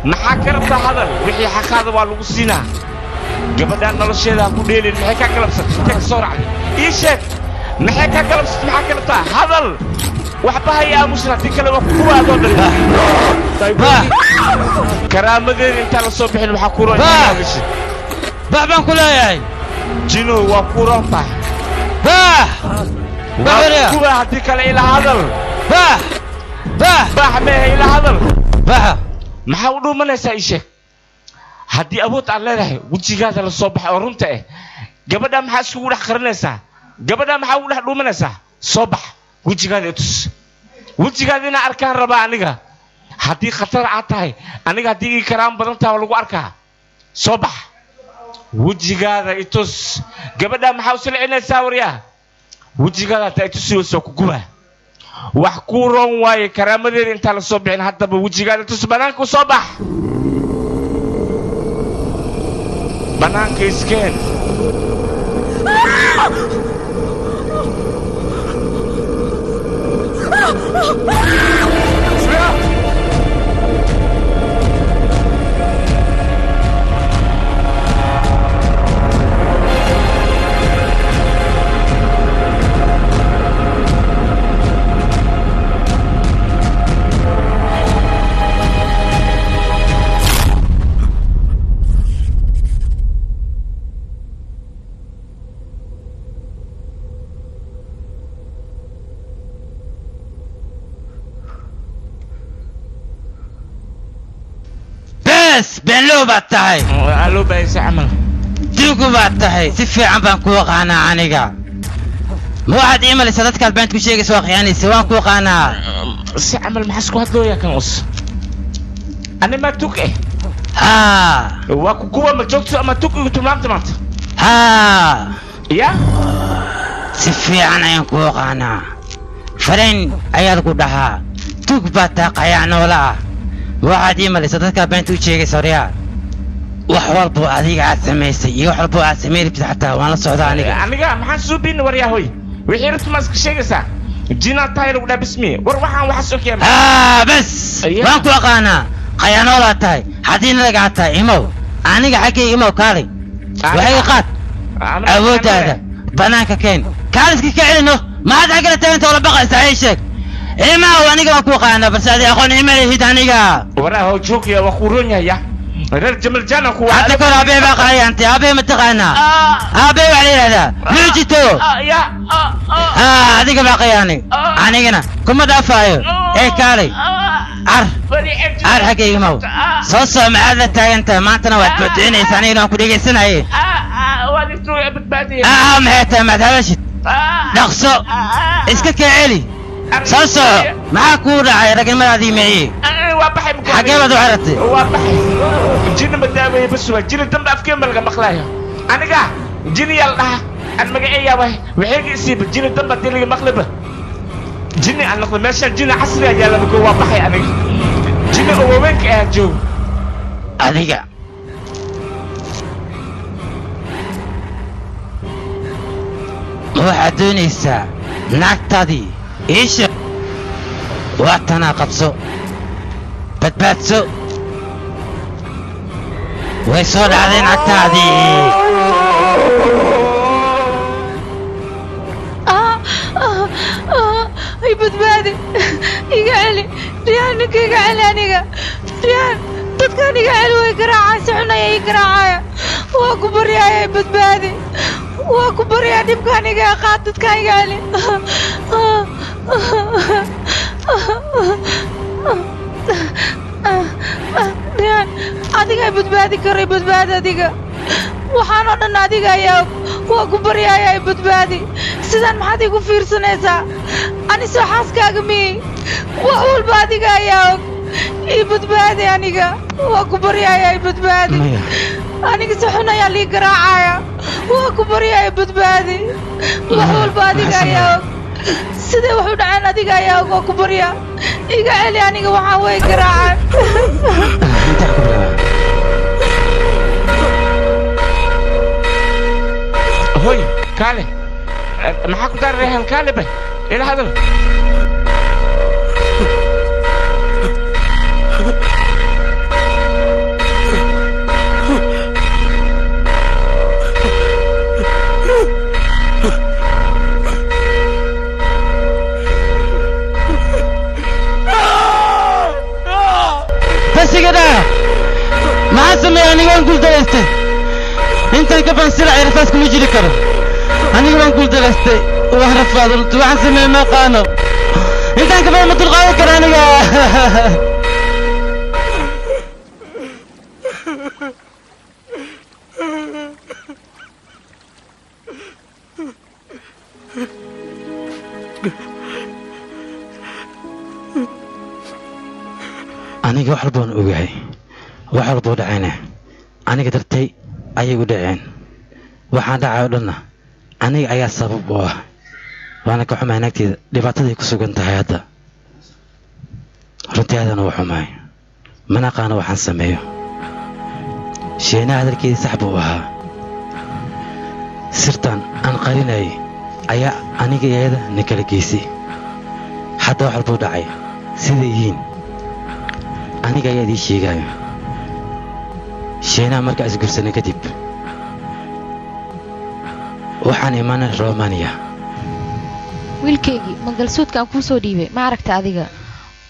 Maxaa ka rabtaa? Hadal, wixii xaqaada waa lagu siinaa. Gabadhaan nolosheeda ha ku dheelin. Maxay kaa galabsatay? Intee ka soo raacday? Ii sheeg, maxay kaa galabsatay? Maxaa ka rabtaa? Hadal, waxba haya aamusan, haddii kale waa kuwa adoo dhan. Karaamadeeda intaan la soo bixin waxaa ku roon. Bax baan ku leeyahay. Jino, waa ku roon tahay. Bax. Waa kuwa haddii kale. Ila hadal. Bax, bax. Bax mehe, ila hadal. Baxa. Maxaa u dhuumanaysaa? Ii sheeg. Haddii awood aad leedahay, wejigaada la soo baxay oo runta ah. Gabadha maxaa iskugu dhex qarinaysaa? Gabadha maxaa ugu dhex dhuumanaysaa? Soo bax, wejigaada i tus. Wejigaada inaa arkaan rabaa aniga. Haddii khatar aad tahay aniga, haddii ii karaam badan tahay, waa lagu arkaa. Soo bax, wejigaada i tus. Gabadha maxaa u silcinaysaa? Waryaa, wejigaada hataa i tusi wayso, ku guba. Wax kuu roon waaye karaamadeeda intaan la soo bixin. Haddaba wejigaada tus, bannaanka u soo bax, bannaanka iskeen. Bes, beenlow baad tahay. Loo baahaysa camal. Duugu baad tahay, si fiican baan kuu aqaanaa aniga. Ma waxaad ii malaysaa dadkaad beenta ku sheegaysa waa khiyaanaysa? Waan kuu aqaanaa. Si camal maxaa isku hadlooyaa kan us? Ani maa tug eh? Haa. Waa ku kuwa ma joogto ama tug igu tilmaamta maanta? Haa. Ya. Si fiican ayaan kuu aqaanaa. Farayn ayaa lagu dhahaa. Tug baad tahay, qayaanoola ah. Ma waxaad ii malaysaa dadkaad beenta u sheegaysa? Horyaa, wax walbo adiga aad samaysay iyo wax walbo aad samayn rabtid xataa waan la socdaa aniga. Aniga maxaan suubin? Waryahoy, wixii rabta maa iska sheegaysaa? Jinaa tahay lagu dhaa bismi. War waxaan waxaas ogyahay. Haa, bas, waan ku aqaanaa. Khayaanoolaad tahay, haddii nalagaa tahay. Imow aniga xaggayga, imow, kaalay, waxayga qaad. Awooddaada bannaanka keen, kaaliska ka celino. Maxaad xaggala taaganta oo la baqaysaa? Ii sheeg. Imow, aniga waan ku aqaanaa, balse adi aqoon ima lihid aniga. Waraha joogaya, waa kuu roon yahay. Ya reer Jamal Jana ku. Hadda kor aabee baa qaayantay. Aabee ma taqaanaa? Aabee waxaa la yidhahdaa luujito. Ya. Haa, adiga baa qayaanay, anigana kuma dhaafaayo ee kaalay. Car, car, xaggayga maw soo soco. Maxaad la taagan tahay maantana? Waad buuxinaysa, anigana waan ku dhegaysanaye. Aa, maxay tahay? Maad hadashid, dhaqso iska kaa celi, soo soco. Maxaa kuu dhacay ragnimadaadii miciye? Waa baxay. Xaggee baad u xeratay? Waa baxay. Jini ma daaweeye, bas waa jini dambe afkeen ma laga maqlaayo. Aniga jini yaa la dhahaa. Aan magaceeyaa waay waxayga isiiba jini damba diliga maqliba jini aan noqdo meeshaan jini casri ayaa laba goo waa baxay aniga jini oo waaweynka ah joogo adiga ma waxaad doonaysaa naagtaadii iisha waa tanaa qabso badbaadso way soo dhacday naagtaadii. I badbaadi, iga celi Riyaan, ninka iga celi aniga Riyaan, dadkaan iga celi, way garaacaya, si xun ayaa ii garaacaya. Waa ku baryaaya, i badbaadi, waa ku baryaa, dhibkaan iga qaad, dadkaan iga celi. Riyaan, adiga i badbaadi karo, i badbaadi adiga, waxaan oo dhan adiga ayaa og. Waa ku baryaaya, i badbaadi. Sidaan maxaad igu fiirsanaysaa? Anisoo xaaskaaga miyey? Wax walba adiga ayaa og, ii badbaadi aniga, waa ku baryaaya, i badbaadi. Maya. Aniga si xun ayaa lii garaacaya, waa ku baryaaya, badbaadi. Wax Maya, walba adiga maxaa ayaa og, siday wax u dhaceen adiga ayaa og. Waa ku baryaa, iga celi aniga, waxaan way garaacaan. Intaa ku bilaabaa. Hoy kaale, maxaa ku daari reehan? Kaale bay ila hadal. Bas iga dhaa, maxaa sameeyey? Aniga waan guuldaraystay, intaan ka bansila rafaas kuma jiri karo. Aniga waan guuldaraystay, waan rafaado runtii, waxaan sameeyey ma aqaano. Intaan ka badan ma dulqaadan karo aniga. Aniga wax walba waan ogahay, wax walba u dhacayna aniga dartay ayay u dhaceen. Waxaan dhacay oo dhanna aniga ayaa sabab u ah, waana ka xumahay naagteeda dhibaataday ku sugan tahay hadda. Runtii aadana waa xumahay, mana aqaano waxaan sameeyo. Sheenaha hadalkeedii sax buu ahaa, sirtan aan qarinayay ayaa aniga iyo iyada na kala geysay. Hadda wax walbuu dhacay siday yihiin aniga ayaa idiin sheegaayo. Sheenaha markaa isgursanay kadib waxaan imaanay Romania. Wiilkaygii, mangalsuudka aan kuu soo dhiibay ma aragta adiga?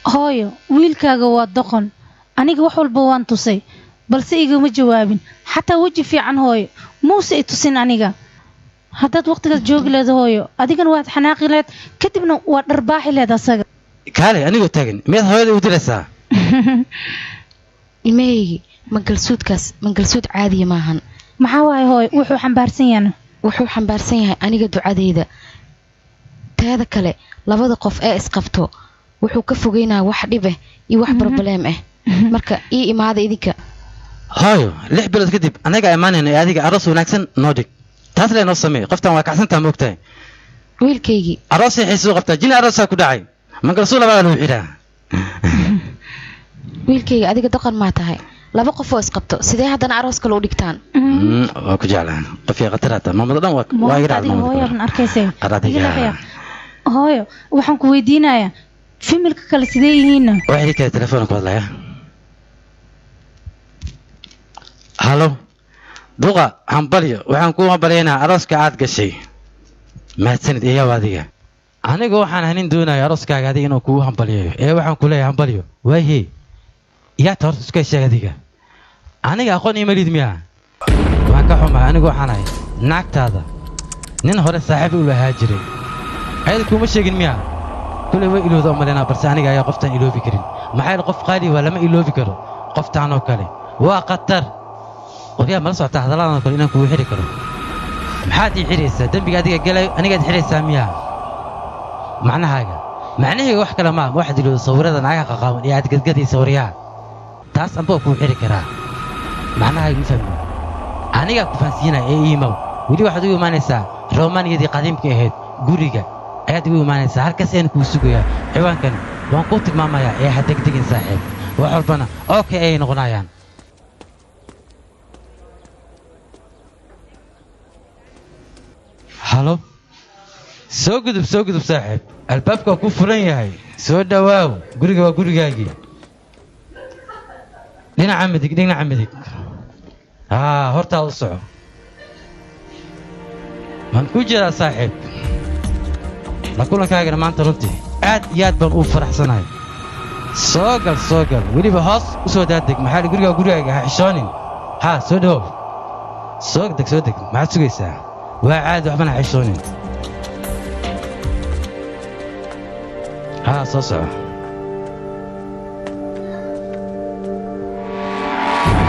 Hooyo, wiilkaaga waa doqon. Aniga wax walba waan tusay, balse igama jawaabin, xataa weji fiican hooyo muuse i tusin aniga. Haddaad waqtigaas joogi leed hooyo, adigana waad xanaaqi leed, kadibna waad dharbaaxi leed asaga. Kaalay, anigoo taagan miyaad hooyada u diraysaa? Ilmahaygii, mangalsuudkaas mangalsuud caadiya maahan. Maxaa waaye hooyo wuxuu xambaarsan yahay? Wuxuu xambaarsan yahay aniga ducadeyda. Teeda kale, labada qof ee isqabto wuxuu ka fogeynaa wax dhib ah iyo wax problem ah. Marka ii imaada idinka. Hooyo, 6 bilood kadib anaga imaanayna ee adiga aroos wanaagsan noo dhig, taas lee noo sameey. Qoftan waa kacsantaa, moogtahay? Wiilkaygii, aroosay xiisuu qabtaa, jini aroosaa ku dhacay, mangalsuu labadaa lagu xidhaa. Wiilkayga, adiga doqon maa tahay? Laba qof oo isqabto sidee haddana aroos kale u dhigtaan? Waa ku jeclaan qofkii khataraata maamada dhan waa waa iga dhacda adiga maamada. Hooyo baan arkaysay. Adiga. Iga leexaya. Hooyo, waxaan ku weydiinayaa family-ka kale sidee yihiinna? Waxay ii kale telefoon ku hadlaya. Halo duqa, hambalyo, waxaan kuu hambalyaynaa arooska aad gashay. Mahadsanid. Iyaw adiga, aniga waxaan hanin doonaya arooskaaga adiga inuu kugu hambalyayo ee waxaan ku leeyahay hambalyo. Waayhe, yaa ta horta iska sheeg adiga? Aniga aqoon iima lid miyaa? Waan ka xumahay, anigu waxaan ahay naagtaada nin hore saaxiib u lahaa jiray. Ayada kuuma sheegin miyaa? Kuley way ilowda u malaynaa, balse aniga ayaa qoftaan iloobi karin. Maxaa yeele qof qaali waa lama iloobi karo, qoftaan oo kale waa khatar. Waryaa, mala socotaa hadalladan oo kale inaan kugu xiri karo? Maxaad ii xiraysaa? Dembiga adiga galayo anigaad xiraysaa miyaa? Macnahaaga, macnahayga wax kale maa. Waxaad ilowda sawirada naagaha qaqaawan ee aad gadgadaysa waryaa, taas amba waa kugu xiri karaa. Macnahaaga ma fahmin, anigaa ku fahansiinaya ee iimow. Weli waxaad ugu imaanaysaa Romaaniyadii qadiimka ahayd guriga ayaad igu imaanaysaa, halkaas ayaan kuu sugayaa. Ciwaankan waan kuu tilmaamayaa ee ha degdegin saaxiib, wax walbana okay ayay noqonayaan. Halo, soo gudub, soo gudub saaxiib, albaabka waa kuu furan yahay, soo dhowaaw, guriga waa gurigaagii. Dhinaca midig, dhinaca midig, haa, hortaada u soco. Waan kuu jeedaa saaxiib, la kulankaagana maanta runtii aad iyo aad baan u faraxsanahay. Soo gal, soo gal, weliba hoos u soo daadeg, maxaa guriga waa gurigaaga, ha xishoonin. Haa, soo dhawow, soo deg, soo deg, maxaad sugaysaa? Waa caadi, waxbana ha xishoonin. Haa, soo soco.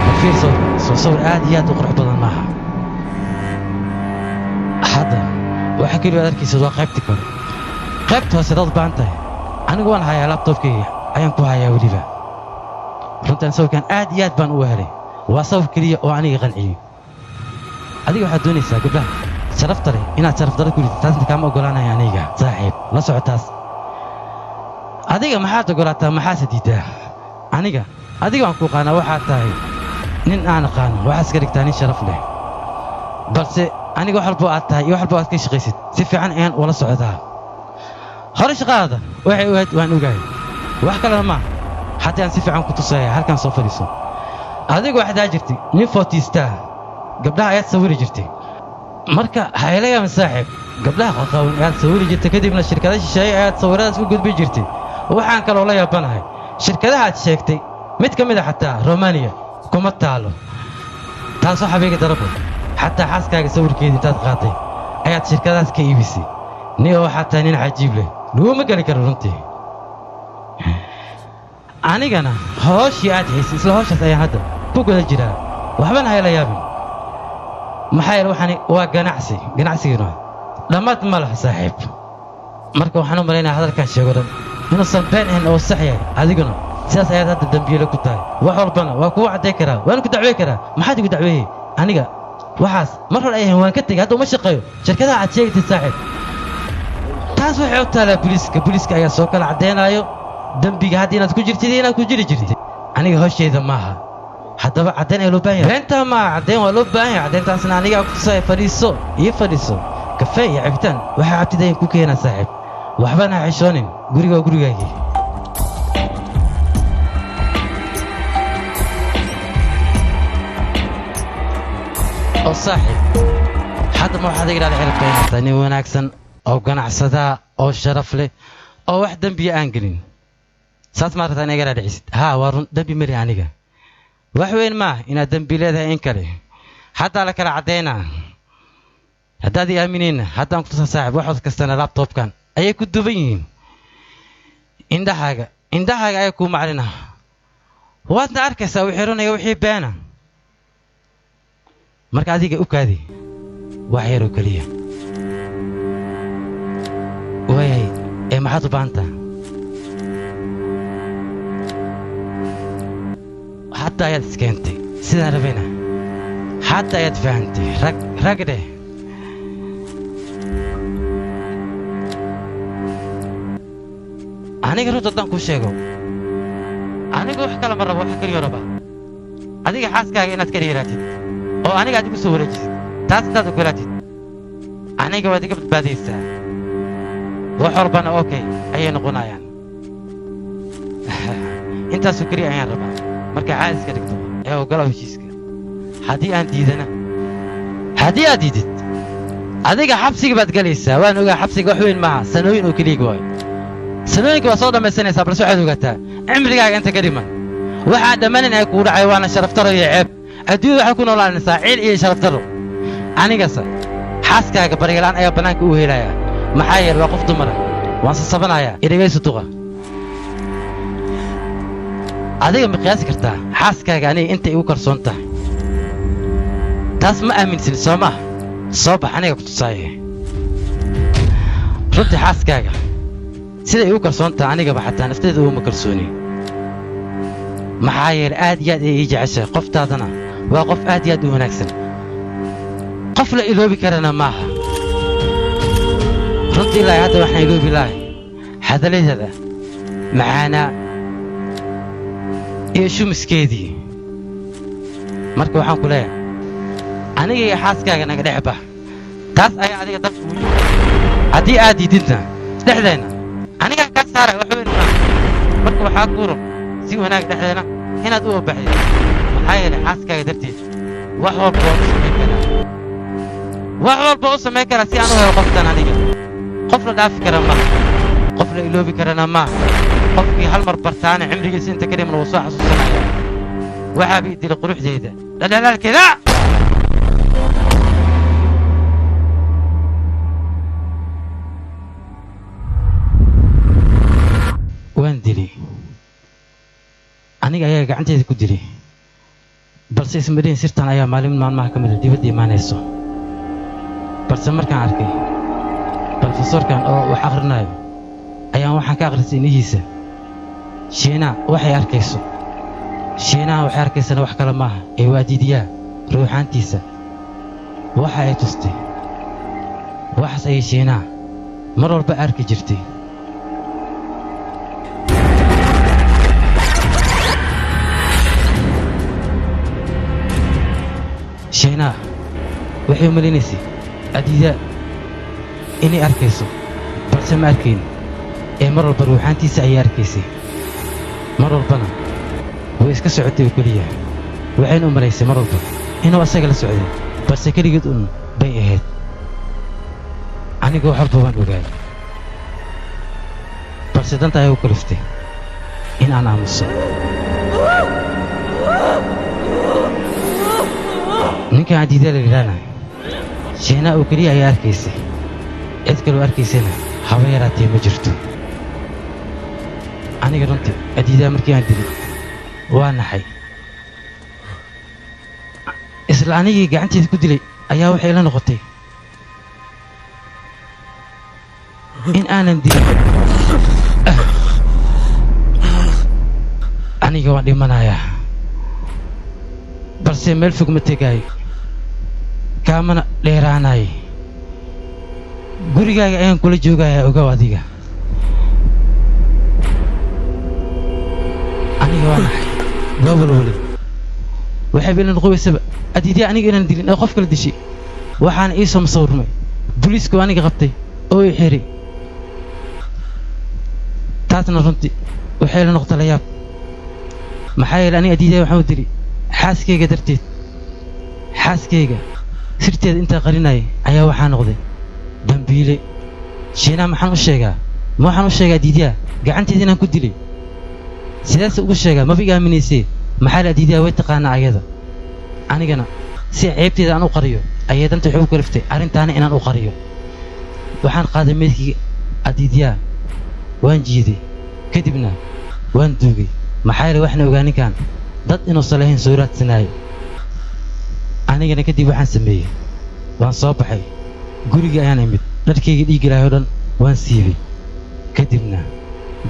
Bal fiir sawirka, soo sawir aad iyo aad u qurux badan maaha? Hadda waxa keliya aad arkaysid waa qaybtii kore, qaybta hoose dad baan tahay. Anigu waan hayaa, laptopkayga ayaan ku hayaa. Weliba runtaan sawirkan aad iyo aad baan u helay, waa sawir keliya oo aniga qanciyey. Adiga waxaad doonaysaa gabdhaha sharafta leh inaad sharaf darro ku ridid, taasna kaama ogolaanaya aniga saaxiib, la soco taas. Adiga maxaad ogolaataa, maxaase diidaa? Aniga adiga waan ku qaanaa, waxaad tahay nin aan aqaano, waxaad iska dhigtaa nin sharaf leh, balse aniga wax walbo aad tahay iyo wax walbo aad ka shaqaysid si fiican ayaan ula socdaa. Hore shaqadaada waxay u ahayd waan ogahay, wax kalena maaha. Haddii aan si fiican ku tusaya, halkan soo fadhiiso. Adigu waxaad ahaa jirtay nin footiistaa, gabdhaha ayaad sawiri jirtay. Marka ha ila yaabin saaxiib, gabdhaha qaqawan ayaad sawiri jirtay, kadibna shirkada shisheeye ayaad sawiradaas u gudbi jirtay. Waxaan kaloo la yaabanahay shirkadaha aad sheegtay mid ka mid a xataa Romaniya kuma taalo, taas waxaa biiga darabo. Xataa xaaskaaga sawirkeedii intaad qaatay ayaad shirkadahaas ka iibisay. Niyo, waxaad tahay nin cajiib leh, laguma geli karo runtii. Anigana hooshii aad haysay isla hooshaas ayaan hadda ku guda jiraa, waxbana hayla yaabin, maxaa yeele waxani waa ganacsi, ganacsiguna dhammaad ma laha saaxiib. Marka waxaan u malaynayaa hadalkan sheego dhan inuusan been ahayn oo sax yahay. Adiguna sidaas ayaad hadda dambiile ku tahay, wax walbana waa kugu cadday karaa, waana ku dacwey karaa. Maxaad igu dacweeyey aniga? Waxaas mar hore ay ahayn, waan ka tegey, hadda uma shaqeeyo shirkadaha aad sheegatay saaxiib. Taas waxay u taalaa booliiska, booliiska ayaa soo kala caddeynaayo dembiga hadda inaad ku jirtid iyo inaad ku jiri jirtid. Aniga howshayda maaha. Haddaba caddeyn ayaa loo baahan yahay, beentaa maaha, caddeyn waa loo baahan yahay. Caddeyntaasna anigaa ku tusaya. Fadhiiso iyo fadhiiso, kafee iyo cabitaan waxaa cabtid ayaan ku keenaa saaxiib, waxbana ha xishoonin, guriga waa gurigaagii. Oo saaxiib, hadda ma waxaad iga dhalici rabtaa inaad tahay nin wanaagsan oo ganacsadaa oo sharaf leh oo wax dembiya aan gelin? Saas maa rabtaa in iga dhaadhicisid? Haa, waa run, dembi mari aniga. Wax weyn maaha inaad dembi leedahay in kale, haddaa la kala caddaynaa. Haddaad i aaminayna, haddaan kutusa saaxib, waxood kastana laptopkan ayay ku duban yihiin. Indhahaaga, indhahaaga ayaa kuu maclina, waadna arkaysaa wixii runaya, wixii beena. Marka adiga u kaadi wax yaroo keliya. Waayahay, ee maxaad u baahantaa? Hadda ayaad iskeentay sidaan rabayna, hadda ayaad fahantay. Rag rag dheh. Aniga runta haddaan kuu sheego, anigu wax kale ma rabo, wax keliya raba adiga xaaskaaga inaad ka dheeraatid oo aniga aad igu soo wareejisid. Taas intaad ogolaatid aniga waad iga badbaadaysaa, wax walbana okay ayay noqonayaan. Intaasoo keliya ayaan rabaa. Marka caadiska dhigto ee ogolaw heshiiska. Haddii aan diidana, haddii aad diidid, adiga xabsiga baad gelaysaa, waan ogaa. Xabsiga wax weyn maaha, sanooyin oo keliya waayo, sanooyinka waa soo dhammaysanaysaa. Balse waxaad ogaataa cimrigaaga inta ka dhiman waxaa dhammanin ay kugu dhacay, waana sharaf-daro iyo ceeb. Adduunyada waxaad ku noolaanaysaa ciil iyo sharaf-daro. Anigase xaaskaaga baryalaan ayaa bannaanka u helayaa, maxaa yeele waa qof dumara, waan sasabanayaa. Idhegayso duqa, adiga ma qiyaasi kartaa xaaskaaga aniga intay igu kalsoon tahay? Taas ma aaminsin, soo maaha? Soo bax, aniga ku tusaaye. Runtii xaaskaaga siday igu kalsoon tahay anigaba xataa nafteeda uguma kalsooni, maxaa yeele aad iyo aad ay ii jeceshahay. Qoftaadana waa qof aad iyo aad u wanaagsan, qof la iloobi karana maaha. Runtii ilaahay hadda waxaan iloobi lahay hadalladeeda macaanaa iyo shumiskeedii. Marka waxaan ku leeyahay aniga iyo xaaskaaga naga dhex bax, taas ayaa adiga dalka ugu jirta. Haddii aad diididna dhexdeenna anigaa kaa saaray wax weyn maaha. Marka waxaa kuu run si wanaag dhexdeena inaad u obaxdid, maxaa yeelay xaaskaaga darteed wax walba waan u samayn karaa, wax walba u samayn karaa si aan u helo qoftan. Aniga qof la dhaafi kara maaha, qof la iloobi karana maaha. Qofkii hal mar bartaana cimrigiisa inta ka dhiman wuu soo xasuusanaya. Waxaaba ii dilay quruxdeeda dhaldhalaalkeeda. Waan dilay, aniga ayaa gacanteeda ku dilay, balse isma dhihin sirtan ayaa maalin maalmaha ka mida dibadda imaanayso. Balse markaan arkay brofesorkan oo wax akhrinayo ayaan waxaan ka akhrisay indhihiisa Shiinaa waxay arkayso. Shiinaha waxay arkaysana wax kale maaha ee waa diidiyaa ruuxaantiisa waxa ay tustay. Waxaas ayay Shiinaha mar walba arki jirtay. Shiinaha waxay u malaynaysay Adiida inay arkayso, balse ma arkayn ee mar walba ruuxaantiisa ayay arkaysay. Mar walbana way iska socotay oo keliya, waxayna u malaysay mar walba inuu asaga la socday, balse keligeed un bay ahayd. Anigu wax walba waan ogaay, balse danta ayaa u kaliftay in aan aamuso. Ninkan Adiida la yidhaahna Shiinaa oo keliya ayaa arkaysay, cid kaloo arkaysana haba yaraatee ma jirto. Aniga runtii Adiidaa markii aan dilay waa naxay. Isla anigii gacanteeda ku dilay ayaa waxay ila noqotay in aanan dilin. Aniga waan dhimanayaa, balse meel fog ma tegaayo, kaamana dheeraanayo. Gurigaaga ayaan kula joogayaa, ogow adiga. Aniga waa naxay, waa walwalay. Waxay ila noqonaysaba Adiidya aniga inaan dilin ee qof kala dishay. Waxaana ii soo musawirmay booliisku aniga qabtay oo i xiray. Taasna runtii waxay ila noqotay la yaab, maxaa yeelay aniga Adiidya waxaan u dilay xaaskayga darteed. Xaaskayga sirteeda intaa qarinayay ayaa waxaa noqday dambiile. Shiinaa maxaan u sheegaa? Ma waxaan u sheegaa Adiidyaa gacanteeda inaan ku dilay? Sidaas ugu sheegaa maba iga aaminaysee, maxaa la Adiidyaa way taqaanaa ayada. Anigana si ceebteeda aan u qariyo ayay danta waxay u kaliftay arrintaana inaan u qariyo. Waxaan qaaday meydkii Adiidyaa, waan jiiday, kadibna waan duugay, maxaa yeelay waxna ogaa ninkan dad inuusan lahayn soo raadsanaayo. Anigana kadib waxaan sameeyey waan soo baxay, guriga ayaan imid, dharkayga dhiiggi lahay oo dhan waan siibay, kadibna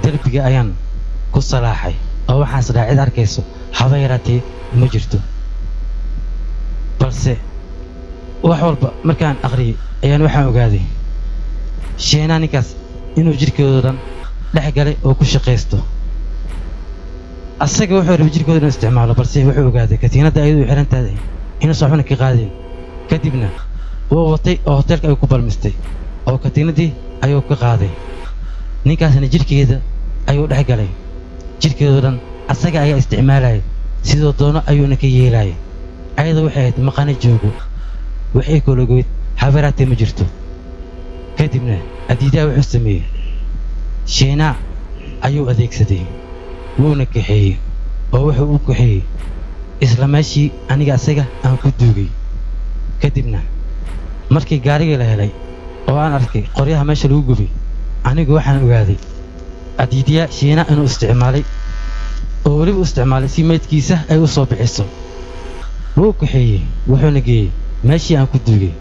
derbiga ayaan ku salaaxay oo waxaan isdhahay cid arkayso haba yaraatee ma jirto. Balse wax walba markaan akhriyey ayaan waxaan ogaaday Shiinaa ninkaas inuu jidhkeedoo dhan dhex galay oo ku shaqaysto. Asaga wuxuu rabay jidhkooda inuu isticmaalo, balse wuxuu ogaaday katiinadda ayadu u xihan tahay inuusan waxbana ka qaadayn. Kadibna wuu watay oo hoteelka ayuu ku balmistay oo katiinaddii ayuu ka qaaday. Ninkaasna jidhkeeda ayuu dhex galay, jidhkeedoo dhan asaga ayaa isticmaalayay, sidoo doono ayuuna ka yeelayay. Ayada waxay ahayd maqana joogo, waxay kologoyd habaraatee ma jirto. Kadibna Adiidaa wuxuu sameeyey Shiinaa ayuu adeegsaday, wuuna kaxeeyey oo wuxuu u kaxeeyey isla meeshii aniga asaga aan ku duugay. Kadibna markii gaarigii la helay oo aan arkay qoryaha meesha lagu gubay, anigu waxaan ogaaday Adiidiya Shiina inuu isticmaalay oo weliba u isticmaalay si meydkiisa ay u soo bixiso. Wuu kaxeeyey, wuxuuna geeyey meeshii aan ku duugay.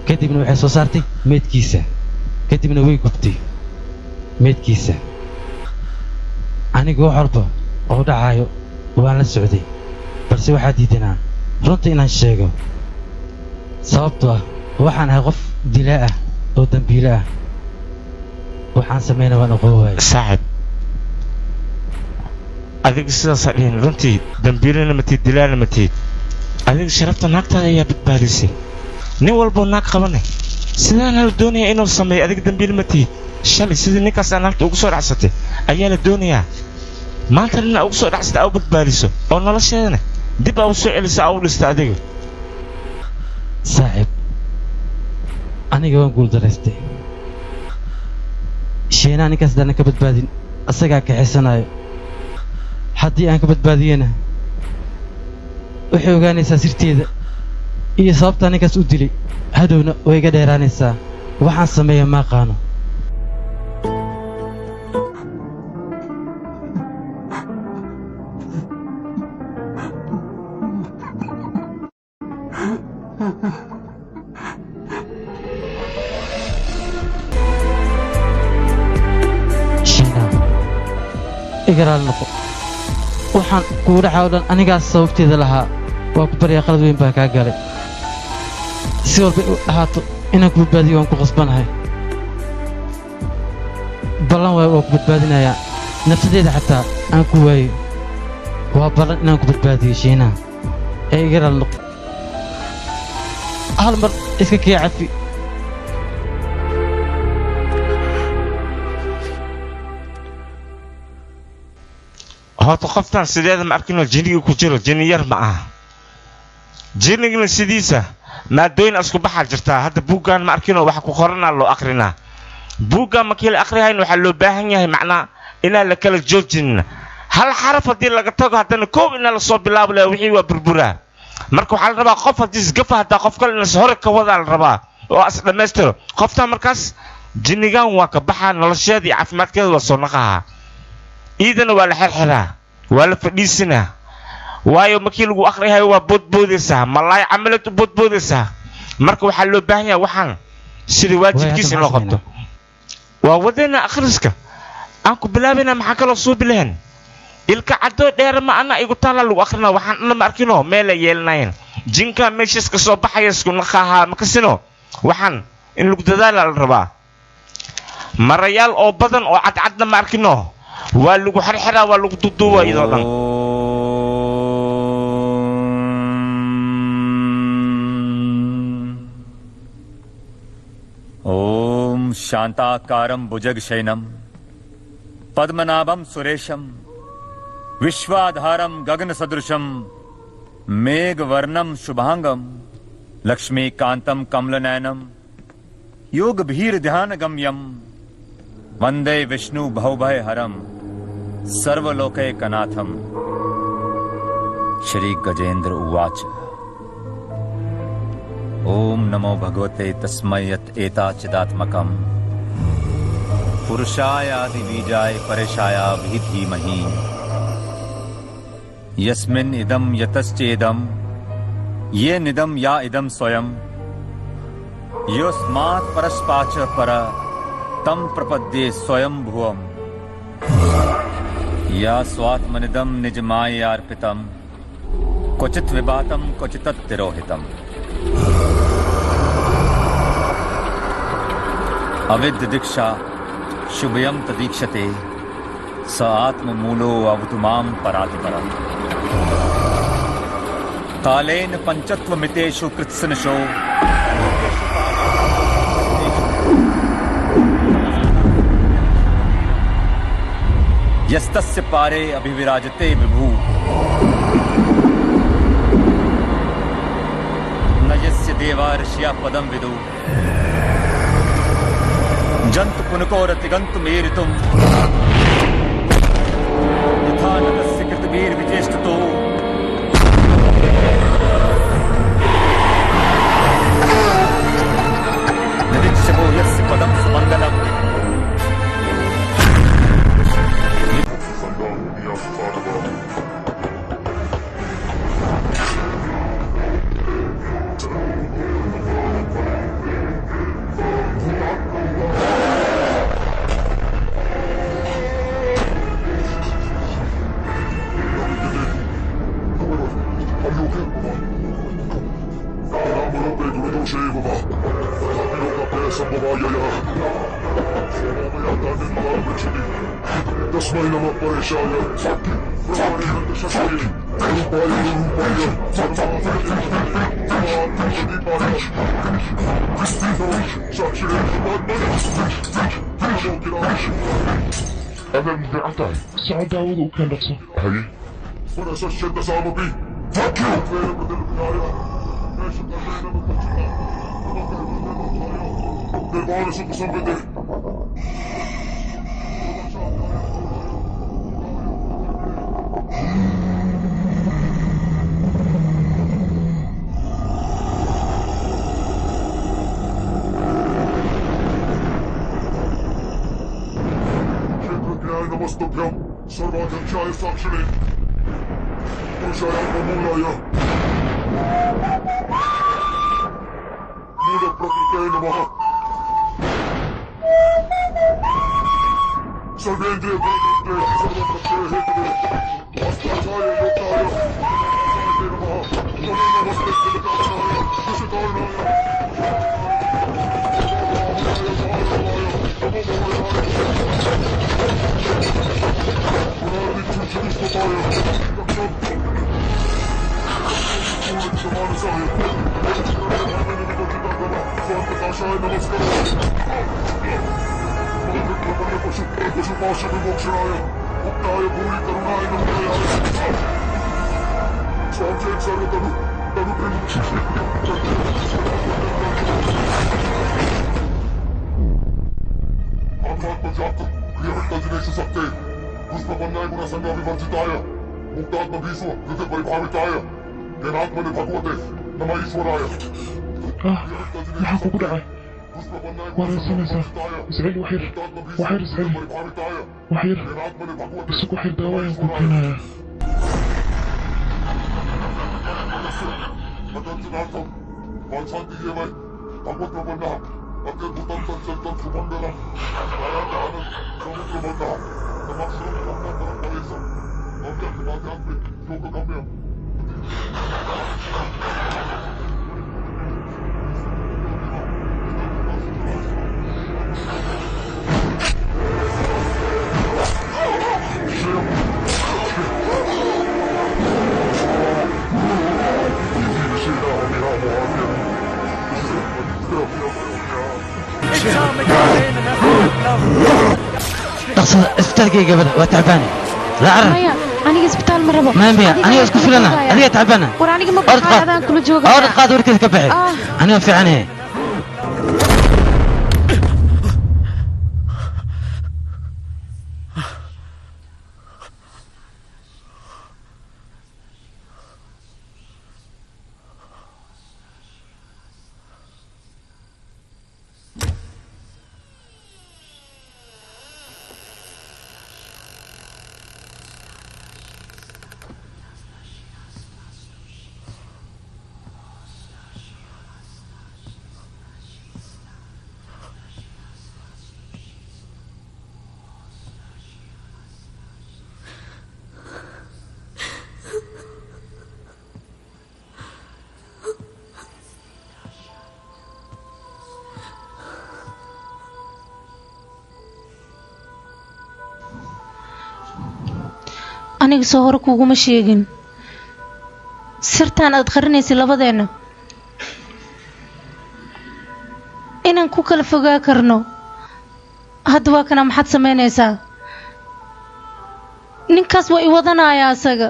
Kadibna waxay soo saartay meydkiisa, kadibna way gubtay meydkiisa. Anigu wax walba oo dhacayo waan la socday, balse waxaa diidanaa runta inaan sheego, sababtoo ah waxaan ahay qof dilaa ah oo dambiile ah. Waxaan sameynaa waan oqowaay. Saaxib, adiga sidaasaa dhihin. Runtii dambiilana ma tiid, dilaana ma tiid. Adiga sharafta naagtaada ayaa badbaadisay. Nin walboo naag qabane sidaana la doonayaa inuu sameeyo. Adiga dambiil ma tiid. Shalay sidii ninkaas aa naagta ugu soo dhacsatay ayaa la doonayaa maanta nina ugu soo dhacsatay aa u badbaadiso oo nolosheedana dib aa u soo celiso, aa u dhista adiga. Saaxiib, aniga waan guuldaraystay. Sheenaa ninkaas haddaanan ka badbaadin asagaa kaxaysanayo. Haddii aan ka badbaadiyena waxay ogaanaysaa sirteeda iyo sababtaa ninkaas u dilay, hadhowna way iga dheeraanaysaa. Waxaan sameeya ma aqaano. Shiina, iga raali noqo. Waxaan kugu dhacaa oo dhan anigaas sababteeda lahaa. Waa ku baryaa, qalad weyn baa kaa galay. Si walba u ahaato inaan ku badbaadiyo waan ku qasbanahay. Ballan waayo, waa ku badbaadinayaa, nafsadeeda xataa aan ku waayo. Waa ballan inaan ku badbaadiyo, Shiinaha, ee iga raali noqo. Hal mar iska kii cafi. Horta qoftan sideeda ma arkinoo jinniga ku jiro, jinni yar ma aha. Jinnigna sidiisa maadooyin isku baxaa jirtaa. Hadda buuggan ma arkinoo waxa ku qoranaa loo akrinaa. Buuggan markii la akrihayn waxaa loo baahan yahay macnaa inaan la kala joojinin. Hal xaraf haddii laga tago, haddana koob inaa lasoo bilaabo laha, wixii waa burburaa. Marka waxaa la rabaa qof haddii isgafa haddaa qof kale inas hore ka wadaa la rabaa oo as dhammaystiro qoftan. Markaas jinnigan waa ka baxaa, nolosheeda iyo caafimaadkeeda waa soo naqahaa. Iidana waa la xirxiraa, waa la fadhiisinaa, waayo markii lagu akhrihayo waa boodboodaysaa, malaay camaleed u boodboodaysaa. Marka waxaa loo baahan yahay waxaan sida waajibkiisa in loo qabto. Waa wadayna akhriska aan ku bilaabayna. Maxaa kaloo suubi lahayn? Ilka caddoo dheer ma ana igu taala lagu akrinaa. Waxaan dhan ma arkino meelay yeelanayn. Jinka meeshaas ka soo baxaya isku naqahaa makasino. Waxaan in lagu dadaala la rabaa. Marayaal oo badan oo cadcadna ma arkino, waa lagu xirxiraa, waa lagu duuduubaa iyadoo dhan. ॐ शान्ताकारं भुजगशयनं पद्मनाभं सुरेशं विश्वाधारं गगनसदृशं मेघवर्णं शुभांगं लक्ष्मीकान्तं कमलनयनं योगभीर्ध्यानगम्यं वन्दे विष्णु भवभयहरं सर्वलोकैकनाथम्। श्री गजेंद्र उवाच। ॐ नमो भगवते तस्मै यत् एताचिदात्मकम् पुरुषायादि बीजाय परेशाया धीमहि। यस्मिन् इदं यतश्चेदं ये निदं या इदं स्वयं योऽस्मात् परस्पाच पर तं प्रपद्ये स्वयं भुवम्। या स्वात्मनिदं निजमायार्पितं क्वचित् विभातं क्वचित् तिरोहितम्। अविद्य दीक्षा शुभयं तदीक्षते स आत्ममूलो अवतु मां परात्परम्। कालेन पंचत्वमितेषु कृत्स्नशो यस्तस्य पारे अभिविराजते विभु। न यस्य देवा ऋषिया पदं विदु जंतु पुनकोरतिगन्तुमेरितुं यथा न तस्य कृतवीर्विचेष्टितो। निरीक्षवो यस्य पदं सुमङ्गलम्। Maxaa kugu dhacay? Wareysanaysaa. Isceli wax yar, wax yar isceli, wax yar isig, wax yar daawo ayaan kuu keenayaa. Dhaqsada isbitaalkay gabadha, waa tacbaane, la carar. Maya, aniga isbitaal ma rabo. Maya maya, Adiga aniga ayaan isku kula filana. joogaya. Adiga tacbaana. War aniga ma Orod baxaayo, qaad. adaan kula joogaya. Orod qaad, warkeeda ka bixi. Ah. Aniga fiicanahe. Aniga soo hore kuguma sheegin sirtaan aad qarinaysay labadeenna inaan ku kala fogaa karno. Hadda waa kana, maxaad samaynaysaa? Ninkaas waa i wadanaya asaga,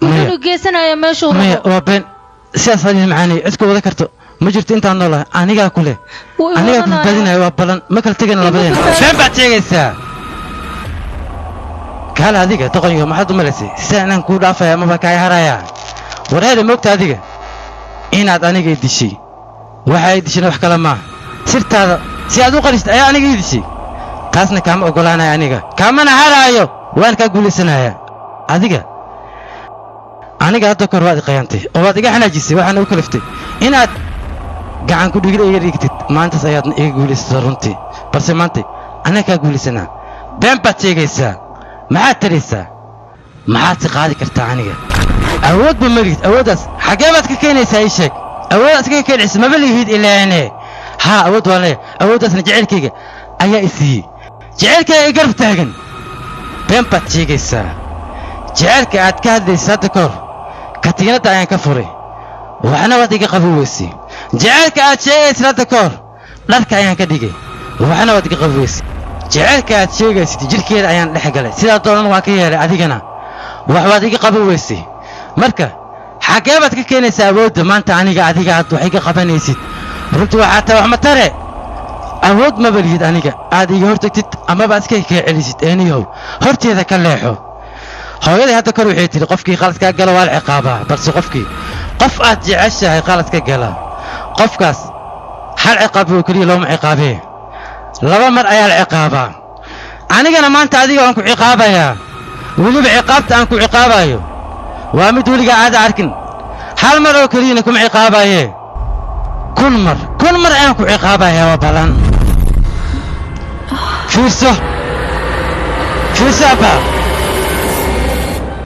wuxuuna geysanayaa meeshuu Maya rabo. Waa been sidaas adiga macaanay, cid ku wada karto ma jirto intaan noolahay. Anigaa ku leh. Wuu i Anigaa ku wadanaya. badbaadinaya, waa ballan, ma kala tegayna labadeena. Badbaadin. Been baad sheegaysaa. Kaale adiga doqoniga, maxaad u malaysay sidaa inaan kuu dhaafaya amaba kaa haraya? Wareere, moogta adiga inaad aniga i dishay? Waxa ay dishayna wax kale maaha, sirtaada si aad u qaristay ayaa aniga ii dishay. Taasna kaama ogolaanaya, aniga kaamana haraayo, waan kaa guulaysanaya adiga. Aniga hadda kahor waad i qayaantay oo waad iga xanaajisay, waxaana u kaliftay inaad gacan ku dhigid iga dhigtid. Maantaas ayaad iga guulaysatay runtii, balse maanta aniga kaa guulaysanaa. Been baad sheegaysaa. Maxaad taraysaa? Maxaad si qaadi kartaa? Aniga awoodba ma lihid. Awooddaas xaggee baad ka keenaysaa? Ii sheeg awooddaas kaga keenaysa. Maba lihid ilaane. Haa, awood waan leeyahay. Awooddaasna jaceylkayga ayaa i siiyey. Jaceylkayga i garab taagan. Been baad sheegaysaa. Jaceylka aad ka hadlaysa hadda ka hor katiinadda ayaan ka furay, waxna waad iga qabi weysay. Jaceylka aad sheegaysid hadda ka hor dharka ayaan ka dhigay, waxna waad iga qabi weysay. Jaceylka aad sheegaysid jidhkeeda ayaan dhex galay, sidaa doonan waan ka yeelay, adigana wax waad iga qabi weysay. Marka xaggee baad ka keenaysaa awoodda maanta aniga adiga aad wax iga qabanaysid? Runtii waxaa tahay wax ma tare. Awood ma balihid aniga aad iga hortagtid amaba aad iska kaa celisid. Eeniyow, horteeda ka leexo. Hooyaday hadda kor waxay tidhi qofkii qaladkaa gala waa la ciqaabaa, balse qofkii qof aad jeceshahay qalad ka gala, qofkaas hal ciqaab oo keliya looma ciqaabee, laba mar ayaa la ciqaabaa. Anigana maanta adiga waan ku ciqaabayaa. Weliba ciqaabta aan ku ciqaabayo waa mid weligaa aada arkin. Hal mar oo keliyana kuma ciqaabaye, 1000 mar, 1000 mar ayaan ku ciqaabayaa. Waa balan. Fiirso, fiirso abbaa.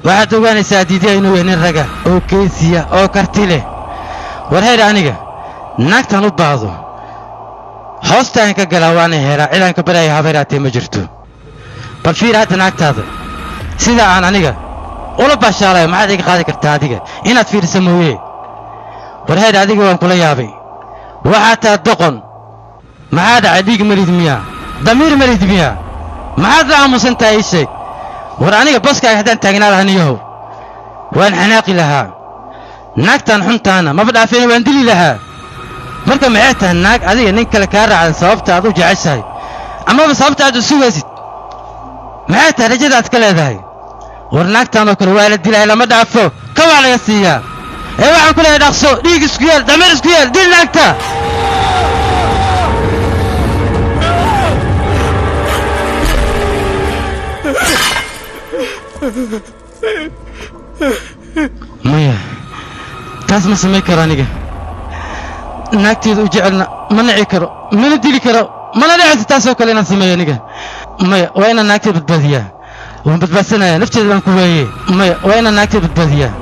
Waxaad ogaanaysaa diidaya inuu yahay nin raga oo keesiya oo karti leh. War heer, aniga naagtaan u baahdo hoostaan ka galaa, waana helaa. Cidaan ka baraya habayraatee ma jirto. Bal fiir hadda naagtaada sida aan aniga ula baashaalayo. Maxaad iga qaadi kartaa adiga inaad fiirisa mooye? War heer, adiga waan kula yaabay. Waxaa taa doqon. Maxaa dhacay? Dhiig malid miyaa? Damiir malid miyaa? Maxaad la aamusan tahay? Ii sheeg. War aniga boskaaga haddaan taagnaa lahaa, niyahow, waan xanaaqi lahaa. Naagtaan xuntaana maba dhaafeena, waan dili lahaa. Marka maxay tahay naag adiga nin kale kaa raacdan sababta aad u jeceshahay amaba sababta aad u sugaysid? Maxay tahay rajada aad ka leedahay? War naagtaan oo kale waa la dilaya, lama dhaafo, ka waa laga siiyaa. Ee waxaan ku leeyahay dhaqso, dhiig isku yeel, damiir isku yeel, dil naagta. Maya, taas ma samayn karo aniga. Naagteeda u jecelna ma nici karo, mana dili karo, mana dhicayso taasoo kale inaan sameeyo aniga. Maya, waa inaan naagteeda badbaadiyaa. Waan badbaadsanaya, nafteeda baan ku waayey. Maya, waa inaan naagteeda badbaadiyaa.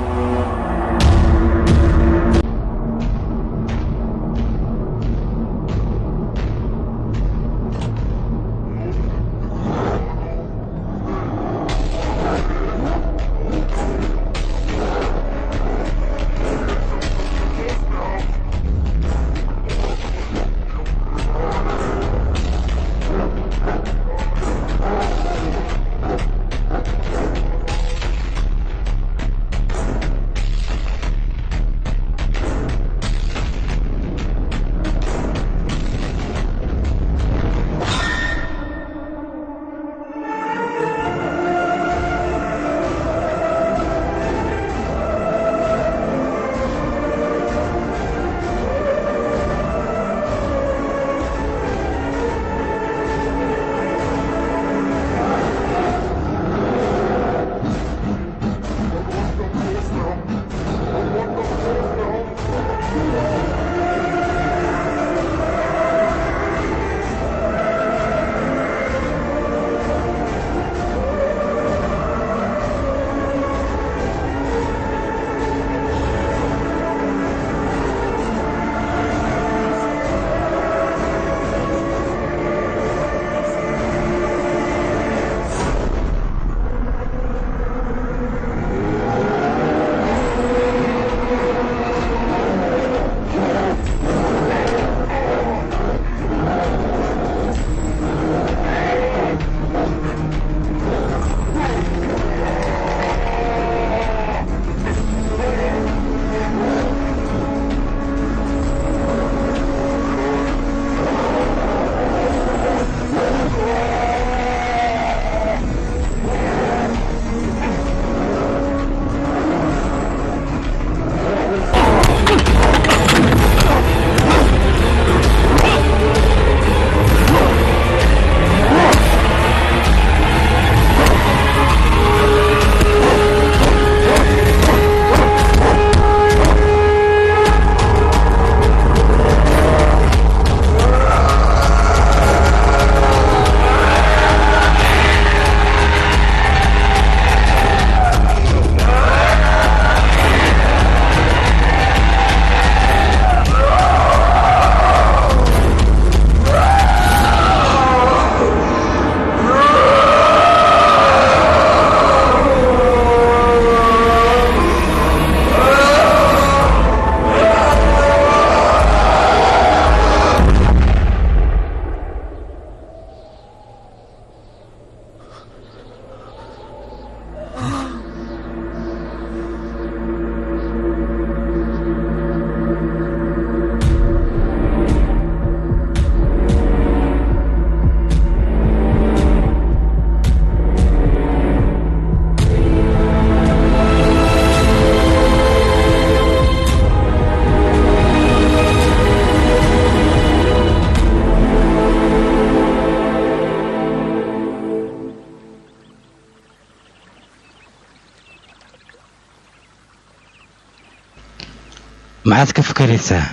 Maxaad ka fakaraysaa?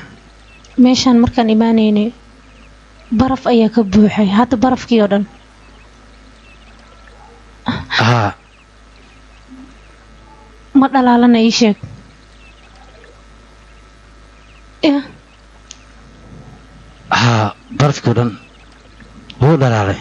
Meeshaan markaan imaanaynay baraf ayaa ka buuxay, hadda barafkii oo dhan Haa. Ma dhalaalana, ii sheeg. Ya. Haa, barafkii oo dhan wuu dhalaalay.